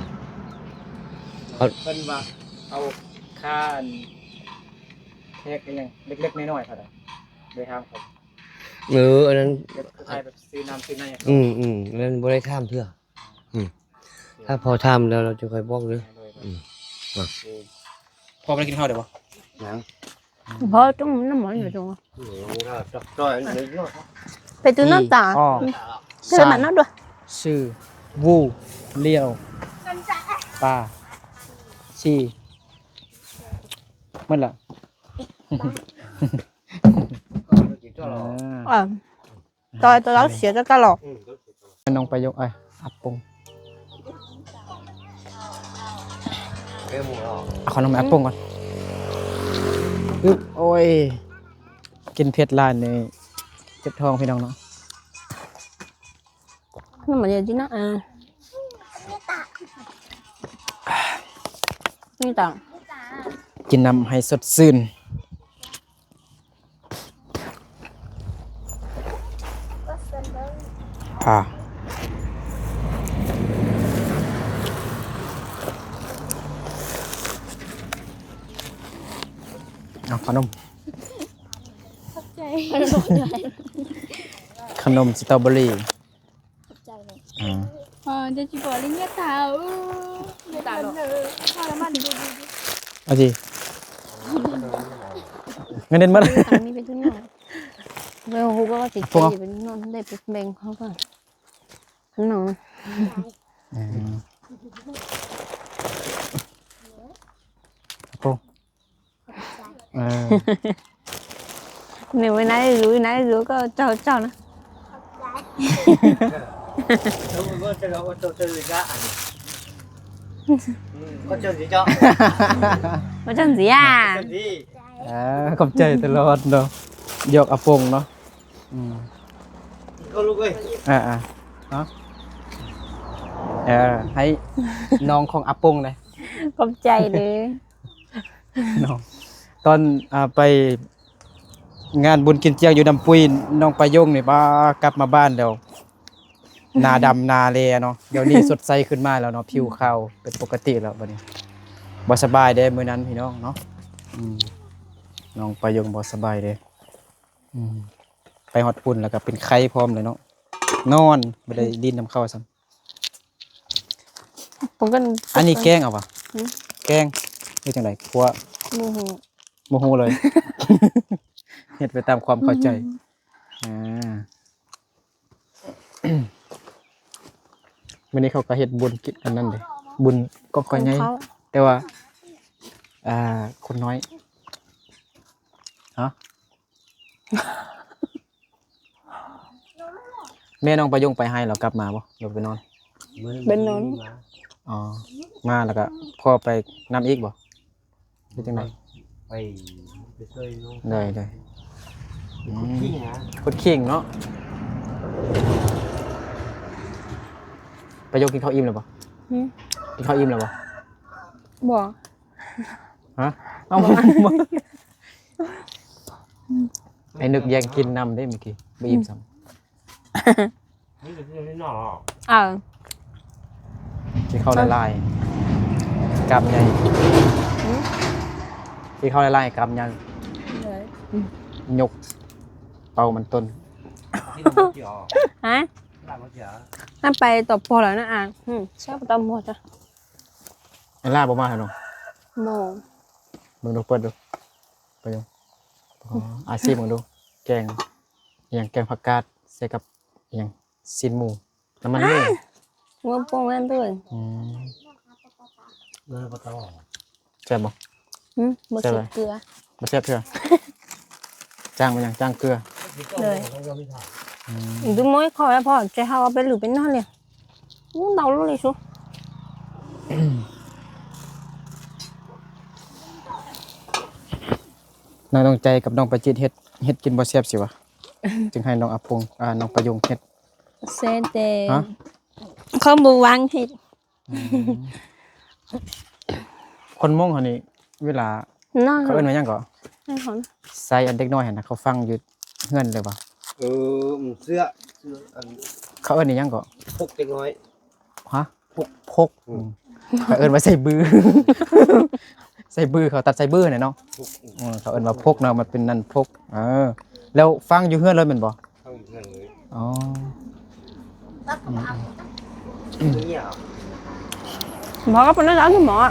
ເພິ່ນວ່າເອົາຄ່າອັນແທັກອີ່ຫຍັງເລັກໆ ນ້ອຍໆ ເທົ່າໃດ ໄດ້ຖາມເຂົາ. ເອີ ອັນນັ້ນ ແບບຄ້າຍໆ ແບບຊື້ນ້ຳຊື້ໃນ. ອືມໆ ອັນນັ້ນບໍ່ໄດ້ຖາມເທື່ອ. ອືມ ຖ້າພໍຖາມແລ້ວ ລາວຈະຄ່ອຍບອກເດີ. ໂດຍໆ. ອືມ ໂອເຄ. ພໍ່ບໍ່ໄດ້ກິນເຂົ້າເດີບໍ່? ຍັງ. ພໍ່ຕົ້ມນ້ຳມັນຢູ່ຕົງ ອືມ ໄປຕື່ນນ້ຳຕາ. ອໍ ເຊີນມານັ່ງດ້ວຍ. ຊື່ ວູ ລຽວ ປາ ຊີ ໝົດລະ. ເອີ ຕອຍຕົວລາວເສຍຕະຫຼອດ. ນ້ອງໄປຍົກ ເອີຍ ອາປົງ ເອົາຂະໜົມໃຫ້ອາປົງກ່ອນ. ອຶບ ໂອ້ຍ ກິນເຜັດຫຼາຍນີ້ເຈັບທ້ອງພີ່ນ້ອງເນາະ. ນ້ຳມັນເຢັນຈິນະ ອ່າ. ນີ້ຕາ ກິນນ້ຳໃຫ້ສົດຊື່ນ. ອ່າ ເອົາຂະໜົມ ຂະໜົມສະຕໍເບີຣີ. ຂອບໃຈເລີຍ ອືມ ເອີ ຈະຊິບອກເລີຍເມດຕາ ເອີ ເມດຕາເລີຍ ທອດນ້ຳມັນ ເອົາຊິ ເງິນເດືອນໝົດ ອັນນີ້ເປັນທຸນນ້ອງ ບໍ່ຮູ້ວ່າຊິເປັນທຸນນ້ອງ ໄດ້ໄປແບ່ງເຂົາກ່ອນ ຂະໜົມ ອືມ ໂອ້ ເອີ ແມ່ນວ່ານາຍຫຼູຍ ນາຍຫຼູຍກໍເຈົ້າ ເຈົ້ານະ ວ່າຈັ່ງຊີ້ອາ ເອີ ຂອບໃຈຕະຫຼອດເນາະ ຢອກອາປົງເນາະ ອືມ ກໍລູກເອີຍ ອ່າໆ ເນາະ ເອີ ໃຫ້ນ້ອງຂອງອາປົງເດ້ ຂອບໃຈເດີ. ເນາະ ຕອນ ອ່າ ໄປງານບຸນກິນຈຽງຢູ່ນ້ຳປຸ້ຍ ນ້ອງປາຍົງນີ້ ປາ ກັບມາບ້ານແລ້ວ ໜ້າດຳໜ້າແລເນາະ ດຽວນີ້ສົດໃສຂຶ້ນມາແລ້ວເນາະ ຜິວຂາວເປັນປົກກະຕິແລ້ວບັດນີ້ ບໍ່ສະບາຍເດ້ມື້ນັ້ນພີ່ນ້ອງເນາະ ອືມ ນ້ອງປາຍົງບໍ່ສະບາຍເດ້ ອືມ ໄປຮອດພຸ້ນແລ້ວກໍເປັນໄຂ້ພ້ອມເລີຍເນາະ ນອນ ບໍ່ໄດ້ຫຼິ້ນນຳເຂົາຊ້ຳ. ປະກັນ ອັນນີ້ແກງເອົາຫວາ? ຫື? ແກງ ເຮັດຈັ່ງໃດ? ຂົ້ວ? ບໍ່ຮູ້ ບໍ່ຮູ້ເລີຍ ເຮັດໄປຕາມຄວາມເຂົ້າໃຈ ອືມ ອ່າ ມື້ນີ້ເຂົາກໍເຮັດບຸນກິນອັນນັ້ນເດ້ ບຸນກອງກອຍໃຫຍ່ ຂອງເຂົາ ແຕ່ວ່າ ອ່າ ຄົນນ້ອຍ ຮະ? ແມ່ນ້ອງປາຍົງໄປໄຮ່ແລ້ວກັບມາບໍ່ ຫຼືໄປນອນ? ໄປນອນ ອໍ ມາແລ້ວກະພໍ່ໄປນຳອີກບໍ່ ຫຼືຈັ່ງໃດ? ໄປ ໄປຊ່ວຍນ້ອງ ໄດ້ໆ ອືມ ຂຸດຂີງນະ ຂຸດຂີງເນາະ ປາຍົງກິນເຂົ້າອີ່ມແລ້ວບໍ່? ຫື? ກິນເຂົ້າອີ່ມແລ້ວບໍ່? ບໍ່ ຮະ? ເອົ້າ ບໍ່ ໄອ້ນຶກແຍ່ງກິນນຳເດ້ມື້ກີ້ ບໍ່ອີ່ມຊ້ຳ ອືມ ເອີ ກິນເຂົ້າຫຼາຍໆ ກ້າມໃຫຍ່ ຫື? ກິນເຂົ້າຫຼາຍໆ ກ້າມໃຫຍ່ ໂດຍ ຍົກເປົ້າມັນຕົ້ນ ຮະ? ນັ້ນໄປຕໍ່ພໍແລ້ວນະອາ ຫື ແຊບຕຳຫົວຈ້ະ ອັນລາບໍ່ມາແທ້ເນາະ ບໍ່ ເບິ່ງດູ ເປີດດູ ໄປດູ ອໍ ອາຊີບເບິ່ງດູ ແກງ ອີ່ຫຍັງ ແກງຜັກກາດໃສ່ກັບອີ່ຫຍັງ ຊີ້ນໝູ ນ້ຳມັນໝູ ອ່າ ຫົວໂປ່ງນັ້ນດ້ວຍ ອືມ ເອີ ບໍ່ຕ້ອງ ແຊບບໍ່? ຫື ບໍ່ແຊບເກືອ ບໍ່ແຊບເທື່ອ ຈ້າງມັນຫຍັງ ຈ້າງເກືອ ເລີຍ ອືມ ດູມົ້ຍຂໍແລ້ວພໍ ຈະເຮົາເອົາໄປຫຼືໄປນອນເລີຍ ອູ້ ເມົາເລີຍຊຸ ນ້ອງດວງໃຈກັບນ້ອງປາຈິດເຮັດ ເຮັດກິນບໍ່ແຊບຊິວະ ຈຶ່ງໃຫ້ນ້ອງອາປົງ ອ່າ ນ້ອງປາຍົງເຮັດ ແຊບແຕ່ ຮະ? ເຂົາບໍ່ວ່າງເຮັດ ອືມ ຄົນມົ້ງເຮົານີ້ ເວລາ ເຂົາເອີ້ນວ່າຫຍັງເກາະ? ໃສ່ອັນເດັກນ້ອຍຫັ້ນນະ ເຂົາຝັງຢູ່ເຮືອນເລີຍຫວາ? ເອີ ເສື້ອ ເສື້ອອັນ ເຂົາເອີ້ນອີ່ຫຍັງເກາະ? ພົກເດັກນ້ອຍ ຮະ? ພົກ ພົກ ອືມ ເຂົາເອີ້ນວ່າໃສ່ບື ໃສ່ບື ເຂົາຕັດໃສ່ບືຫັ້ນແຫຼະເນາະ ພົກ ອືມ ເອີ ເຂົາເອີ້ນວ່າພົກເນາະ ມັນເປັນນັ້ນ ພົກ ເອີ ແລ້ວຝັງຢູ່ເຮືອນເລີຍແມ່ນບໍ່? ເອົາເງິນເລີຍ ອໍ ອືມ ເອົາ ບໍ່ກໍເປັນນັ້ນແຫຼະ ໝໍ ເນາະ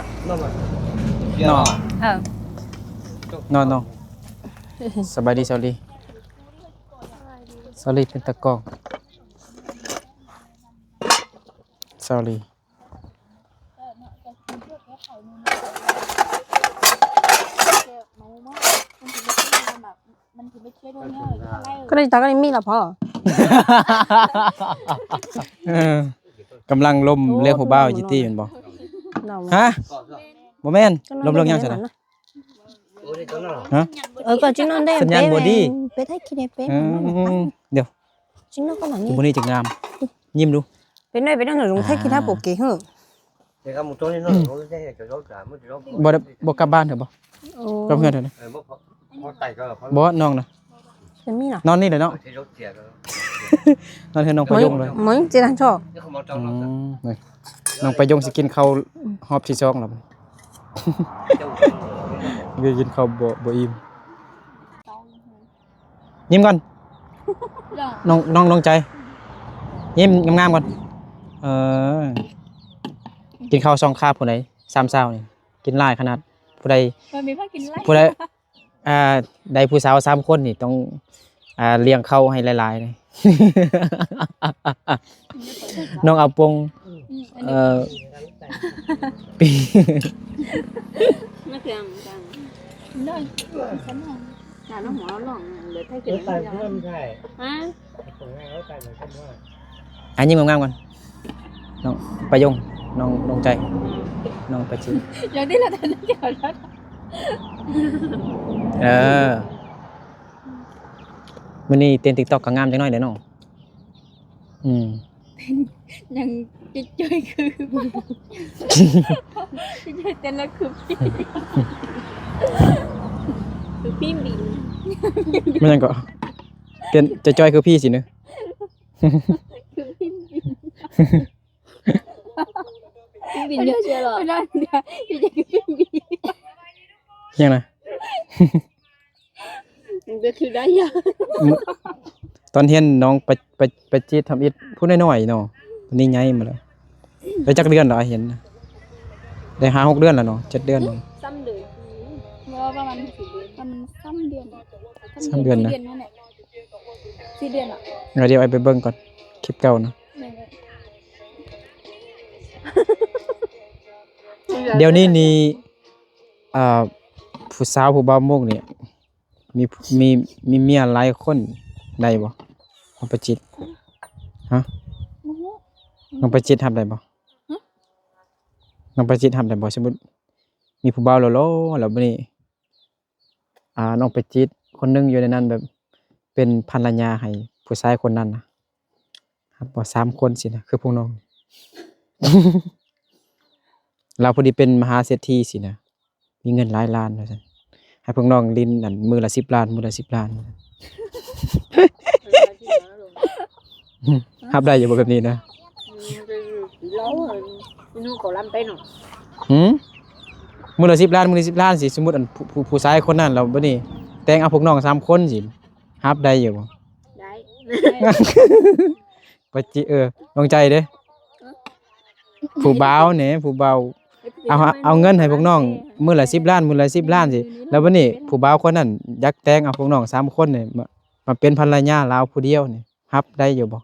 ເນາະ ເອີ ເນາະ ເນາະ ສະບາຍດີ ສາວລີ ສາວລີເປັນຕາກ້ອງ ສາວລີ. ກໍໄດ້ຕາກໍໄດ້ມີລະພໍ ເອີ ກຳລັງລົມເລື່ອງຜູ້ບ່າວຈິດຕິແມ່ນບໍ່? ຮະ? ບໍ່ແມ່ນ ລົມເລື່ອງຫຍັງຊັ້ນນະ? ຮະ? ເອີ ກໍຈິນອນໄດ້ ສັນຍານບໍ່ດີ ເປັນໄດ້ຂີ້ເດັບເປັນ ອືມ ດຽວ ຈິນອນກໍໜ້ອຍ ມື້ນີ້ຈະງາມ ຍິ້ມດູ ເປັນໄດ້ ເປັນໄດ້ ລົງໄທກິນທາໂປເກເຮີ. ບໍ່ໄດ້ ບໍ່ກັບບ້ານເທື່ອບໍ່? ໂອ້ ກັບເຮືອນເທື່ອນະ? ບໍ່ ນ້ອງນະ ຈະມີນະ ນອນນີ້ແຫຼະເນາະ ນອນເຮືອນນ້ອງປະຍົງເລີຍ. ມື້ນີ້ເຈັດອັນຊອກ ອືມ ນ້ອງປະຍົງຊິກິນເຂົ້າຮອບທີສອງແລ້ວ ກິນເຂົ້າບໍ່ ບໍ່ອີ່ມ. ຍິ້ມກ່ອນ ນ້ອງ ນ້ອງ ນ້ອງໃຈ ຍິ້ມງາມໆກ່ອນ. ເອີ ກິນເຂົ້າສອງຄາບ ຜູ້ໃດ ສາມສາວນີ້ ກິນຫຼາຍຂະໜາດ. ຜູ້ໃດ ບໍ່ມີໃຜກິນຫຼາຍ ຜູ້ໃດ ອ່າ ໄດ້ຜູ້ສາວສາມຄົນນີ້ ຕ້ອງ ອ່າ ລ້ຽງເຂົ້າໃຫ້ຫຼາຍໆເດ້. ນ້ອງອາປົງ ອືມ ເອີ ມະເຂືອຫອມ ອ່າ ນ້ອງຫົວເຮົາລອງ ເຫຼືອໄທກິນ ຮະ ອັນນີ້ງາມໆກ່ອນ ນ້ອງປະຍົງ ນ້ອງ ນ້ອງໃຈ ນ້ອງປະຈິດ ຢ່າງນີ້ລະ ແຕ່ນັ້ນກ່ຽວລະ ເອີ ມື້ນີ້ເຕັ້ນຕິກຕອກກໍງາມຈັກໜ້ອຍເດ້ນ້ອງ. ອືມ ຍັງຈະຈ່ອຍຄື ຈະຈ່ອຍເຕັ້ນແລ້ວຄື ຄືພີ້ບິນ ແມ່ນຫຍັງເກາະ? ເຕັ້ນຈະຈ່ອຍຄືພີ້ຊິເນາະ ຄືພີ້ບິນ ພີ້ບິນເດີເຊື່ອຫຼໍ? ບໍ່ໄດ້ ຄືພີ້ບິນ ຫຍັງນະ? ມັນກໍຄືໄດ້ຢູ່ ຕອນຮຽນນ້ອງໄປ ໄປ ໄປຈີດທຳອິດຜູ້ນ້ອຍໆເນາະ ຕອນນີ້ໃຫຍ່ມາແລ້ວ. ໄດ້ຈັກເດືອນແລ້ວ ເຫັນນະ ໄດ້ຫ້າຫົກເດືອນແລ້ວເນາະ ເຈັດເດືອນເນາະ ຊ້ຳເດີ ບໍ່ ປະມານ ປະມານສາມເດືອນ ສາມເດືອນນະ ສີ່ເດືອນແຫຼະ ສີ່ເດືອນລະ. ດຽວອ້າຍໄປເບິ່ງກ່ອນ ຄລິບເກົ່ານະ. ດຽວນີ້ນີ້ ເອີ ຜູ້ສາວຜູ້ບ່າວມຸກນີ້ ມີ ມີ ມີເມຍຫຼາຍຄົນໄດ້ບໍ່? ນ້ອງປະຈິດ ຮະ ບໍ່ຮູ້ ນ້ອງປະຈິດຮັບໄດ້ບໍ່? ຮະ ນ້ອງປະຈິດຮັບໄດ້ບໍ່? ສົມມຸດມີຜູ້ບ່າວຫຼໍ່ໆ ແລ້ວບາດນີ້ ອ່າ ນ້ອງປະຈິດຄົນໜຶ່ງຢູ່ໃນນັ້ນ ແບບເປັນພັນລະຍາໃຫ້ຜູ້ຊາຍຄົນນັ້ນນະ ຮັບບໍ່? ສາມຄົນຊີ້ນະ ຄືພວກນ້ອງ ລາວພໍດີເປັນມະຫາເສດຖີຊີ້ນະ ມີເງິນຫຼາຍລ້ານວ່າຊັ້ນ ໃຫ້ພວກນ້ອງຫຼິ້ນ ອັນ ມື້ລະສິບລ້ານ ມື້ລະສິບລ້ານ ຮັບໄດ້ຢູ່ບໍ່ແບບນີ້ນະ? ອືມ ເຂົາລຳໄປເນາະ ຫືມ ມື້ລະສິບລ້ານ ມື້ລະສິບລ້ານຊິ ສົມມຸດ ອັນ ຜູ້ ຜູ້ ຜູ້ຊາຍຄົນນັ້ນລາວ ບາດນີ້ແຕ່ງເອົາພວກນ້ອງສາມຄົນຊິ ຮັບໄດ້ຢູ່ບໍ່? ໄດ້ ປະຈິ ເອີ ນ້ອງໃຈເດ້ ຜູ້ບ່າວນີ້ ຜູ້ບ່າວ ເອົາ ເອົາເງິນໃຫ້ພວກນ້ອງມື້ລະສິບລ້ານ ມື້ລະສິບລ້ານຊິ ແລ້ວບາດນີ້ຜູ້ບ່າວຄົນນັ້ນຢາກແຕ່ງເອົາພວກນ້ອງສາມຄົນນີ້ ມາ ມາເປັນພັນລະຍາລາວຜູ້ດຽວນີ້ ຮັບໄດ້ຢູ່ບໍ່?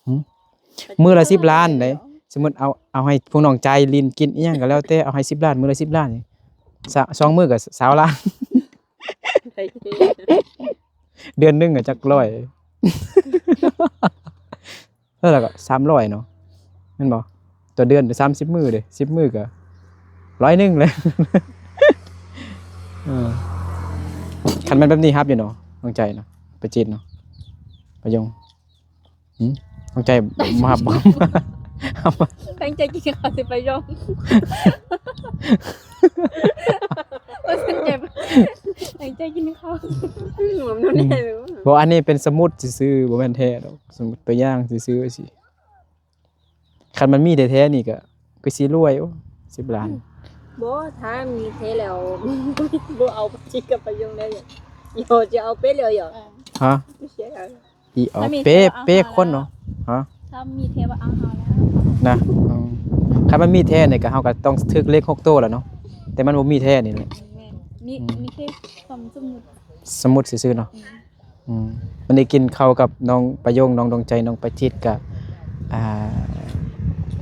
ຫືມ ມື້ລະສິບລ້ານເດ້ ສົມມຸດເອົາ ເອົາໃຫ້ພວກນ້ອງຈ່າຍຫຼິ້ນກິນອີ່ຫຍັງກໍແລ້ວແຕ່ ເອົາໃຫ້ສິບລ້ານ ມື້ລະສິບລ້ານນີ້ ສະ ສອງມື້ກໍຊາວລ້ານ ເດືອນໜຶ່ງກໍຈັກຮ້ອຍ ແລ້ວກໍສາມຮ້ອຍເນາະ ແມ່ນບໍ່? ຕໍ່ເດືອນສາມສິບມື້ເດ້ ສິບມື້ກໍຮ້ອຍໜຶ່ງແລ້ວ ເອີ ຄັນແມ່ນແບບນີ້ຮັບຢູ່ເນາະ ນ້ອງໃຈເນາະ ປະຈິດເນາະ ປະຍົງ. ຫືມ ຕັ້ງໃຈບໍ່ຮັບບໍ່? ຕັ້ງໃຈກິນເຂົ້າຊິໄປຢອງ ບໍ່ສົນໃຈ ຕັ້ງໃຈກິນເຂົ້າ ບໍ່ ອັນນີ້ເປັນສົມມຸດຊື່ໆ ບໍ່ແມ່ນແທ້ດອກ ສົມມຸດຕົວຢ່າງຊື່ໆ ຊິ ຄັນມັນມີແທ້ໆ ນີ້ກໍຄືຊິລວຍ ໂອ້ ສິບລ້ານ ບໍ່ ຖ້າມີແທ້ແລ້ວ ບໍ່ເອົາຈິກັບໄປຢອງໄດ້ ເອີ ຈະເອົາເປັດແລ້ວ ເອີ ຮະ ອີອອກ ເປ້ ເປ້ຄົນເນາະ ຮະ ຖ້າມີແທ້ວ່າເອົາເຮົາແລ້ວນະ ອືມ ຄັນມັນມີແທ້ນີ້ກໍ ເຮົາກໍຕ້ອງຖືກເລກຫົກໂຕແລ້ວເນາະ ແຕ່ມັນບໍ່ມີແທ້ນີ້ແຫຼະ ແມ່ນ ມີ ອືມ ມີແຄ່ຄວາມສົມມຸດ ສົມມຸດຊື່ໆເນາະ ອືມ ອືມ ມື້ນີ້ກິນເຂົ້າກັບນ້ອງປະຍົງ ນ້ອງດວງໃຈ ນ້ອງປະຈິດ ກະ ອ່າ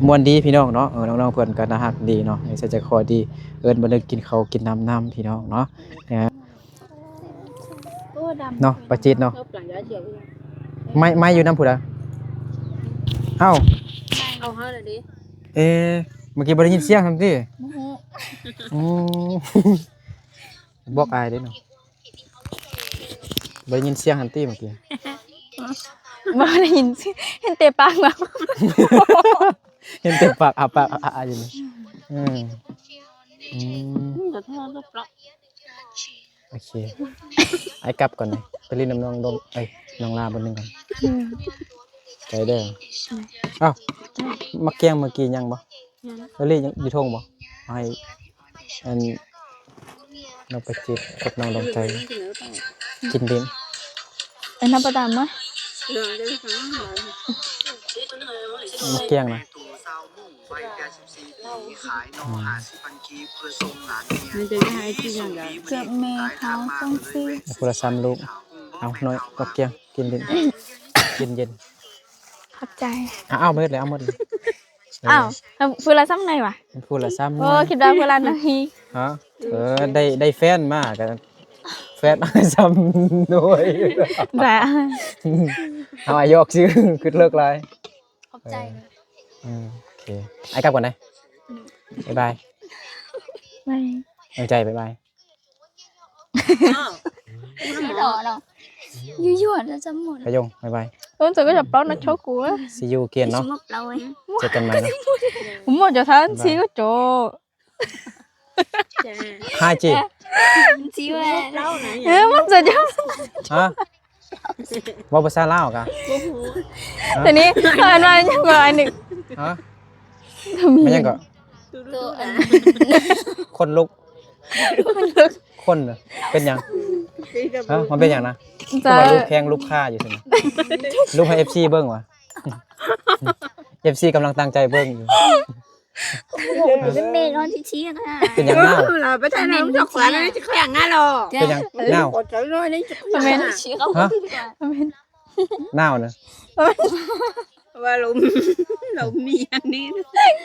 ມ່ວນດີພີ່ນ້ອງເນາະ ເອີ ນ້ອງໆເພິ່ນກໍໜ້າຮັກດີເນາະ ໃສ່ໃຈຄໍດີ ເອີ້ນມາເດີ ກິນເຂົ້າກິນນ້ຳນຳພີ່ນ້ອງເນາະ ໂອ້ ດຳ ເນາະ ປາຈີດເນາະ ເອົາປາຢາສຽວ ໄມ້ ໄມ້ຢູ່ນຳຜູ້ໃດ? ເອົ້າ ເອົາເຮົາແລ້ວເດ້ ເອ ເມື່ອກີ້ບໍ່ໄດ້ຍິນສຽງຊັ້ນຕິ? ບໍ່ຮູ້ ອືມ ບອກອ້າຍເດ້ເນາະ ບໍ່ໄດ້ຍິນສຽງຫັ້ນຕິເມື່ອກີ້? ບໍ່ໄດ້ຍິນ ເຫັນແຕ່ປາກມາ. ເຫັນແຕ່ປາກອ້າປາກອ້າໆຢູ່ນີ້. ອືມ ອືມ ອືມ ແຕ່ເທື່ອກໍປະ ໂອເຄ ອ້າຍກັບກ່ອນເດີ ໄປຫຼິ້ນນຳນ້ອງດົງ ເອີຍ ນ້ອງລາບ່ອນໜຶ່ງກ່ອນ. ອືມ ໃຈເດີ. ອ້າວ ໝາກກ້ຽງເມື່ອກີ້ຍັງບໍ່? ຍັງ. ເອີລີ້ ຍັງຢູ່ທົ່ງບໍ່? ໃຫ້ ອັນ ນ້ອງປະຈິດກັບນ້ອງດວງໃຈກິນດິນ. ເອີ ນ້ຳປາຕາມມາ ໝາກກ້ຽງນະ. ອືມ ມັນຈະໄດ້ໃຫ້ທີ່ຍັງກະ ເກືອບແມ່ເຂົາຈັ່ງຊີ້. ເອົາຄົນລະສາມລູກ. ເອົາ ນ້ອຍ ໝາກກ້ຽງ ກິນດິນ ກິນເຢັນ. ຂອບໃຈ. ເອົາ ເອົາໝົດເລີຍ ເອົາໝົດເລີຍ. ເອີ ອ້າວ ແລ້ວຜູ້ລະສ່ຳໃດຫວາ? ຜູ້ລະສາມໜ່ວຍ. ໂອ້ ຄິດວ່າຜູ້ລະໜຶ່ງ. ຮະ? ເອີ ໄດ້ ໄດ້ແຟນມາກະແຟນສາມໜ່ວຍ. ເອົາ ອາ ຢອກຊື່ ຄິດເລິກຫຼາຍ. ຂອບໃຈ. ເອີ ເອີ ໂອເຄ ອ້າຍກັບກ່ອນເດີ. ບາຍບາຍ. ບາຍ ດວງໃຈ ບາຍບາຍ. ຢູ່ໆ ຈະໝົດ ປະຍົງ ບາຍບາຍ. ເອີ ເຈົ້າກໍຈະເປົ່ານະ ໂຊກູ ຊິຢູເກນເນາະ. ເຈີກັນໃໝ່ເນາະ. ໝົດຈະທັນຊິກໍໂຈ ຫາຍຈີ ຊິວ່າ ເອີ ມັນຈະ ຮະ? ເວົ້າພາສາລາວກະ ບໍ່ຮູ້. ຮະ? ຕອນນີ້ເອີ້ນວ່າຫຍັງກໍອັນນີ້ ຮະ? ແມ່ນຫຍັງກໍ? ໂຕອັນ ຄົນລຸກ ຄົນເປັນຫຍັງ? ຮະ? ມັນເປັນຫຍັງນະ? ຄືວ່າລູບແຂ້ງລູບຂາຢູ່ຊັ້ນນະ. ລູບໃຫ້ເອັຟຊີເບິ່ງຫວາ? ເອັຟຊີກຳລັງຕັ້ງໃຈເບິ່ງຢູ່. ເປັນເມນອອນທີ່ເທີ່ຍງນະ. ເປັນຫຍັງນາວ? ລາວໄປຖ່າຍນຳເຈົ້າຂວັນ ຈະແຂ່ງງານລະ. ເປັນຫຍັງນາວ? ຂອບໃຈໜ້ອຍນີ້. ແມ່ນ ຮະ? ແມ່ນ ໜາວນະ. ວ່າລົມ ລົມມີອັນນີ້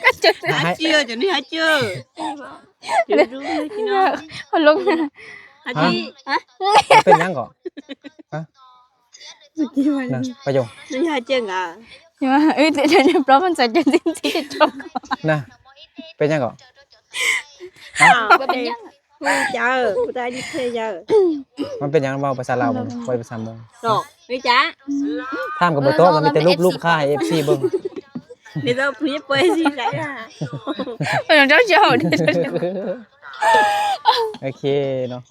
ຫາເຈີ ຈະນີ້ຫາເຈີ. ເດີ ເດີ ເດີ ເດີ ເອົາລົງ ຫາຈີ ຮະ? ເປັນຫຍັງເກາະ? ຮະ? ນະ ປະໂຫຍກ ນີ້ຫາເຈີອະ. ເອີ ເດີ ເດີ ເດີ ປອບມັນໃສ່ເຈີຈິງໆ ຈອກ ນະ ເປັນຫຍັງເກາະ? ຮະ? ບໍ່ເປັນຫຍັງ. ຮູ້ຈັກ ຜູ້ໃດນີ້ເຄີຍເຈີ. ມັນເປັນຫຍັງ ເວົ້າພາສາລາວບໍ່? ເວົ້າພາສາມົ້ງ ຕອບ ຮູ້ຈັກ. ຖາມກໍບໍ່ຕອບ ມັນມີແຕ່ລູບໆຂາໃຫ້ເອັຟຊີເບິ່ງ. ນີ້ເຈົ້າຜູ້ໃຫຍ່ປ່ອຍຊິໄດ້ລະ. ເອີ ເຈົ້າເຈົ້າ ໂອເຄເນາະ.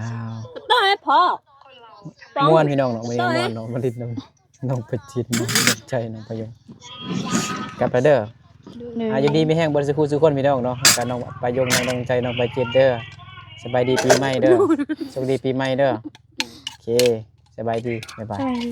ອ້າວ ຕ້ອງໃຫ້ພໍ ມ່ວນພີ່ນ້ອງເນາະ ມື້ນີ້ມ່ວນເນາະ ມາຫຼິ້ນນຳ ນ້ອງປາຈິດ ນ້ອງດວງໃຈ ນ້ອງປາຍົງ ກັບລະເດີ. ໂດຍ ອ່າ ຢູ່ດີມີແຮງເບິດສູ່ຄູ່ສູ່ຄົນພີ່ນ້ອງເນາະ ກັບນ້ອງປາຍົງ ນ້ອງດວງໃຈ ນ້ອງປາຈິດເດີ. ສະບາຍດີປີໃໝ່ເດີ ໂຊກດີປີໃໝ່ເດີ. ໂອເຄ ສະບາຍດີ ບາຍບາຍ ສະບາຍດີ.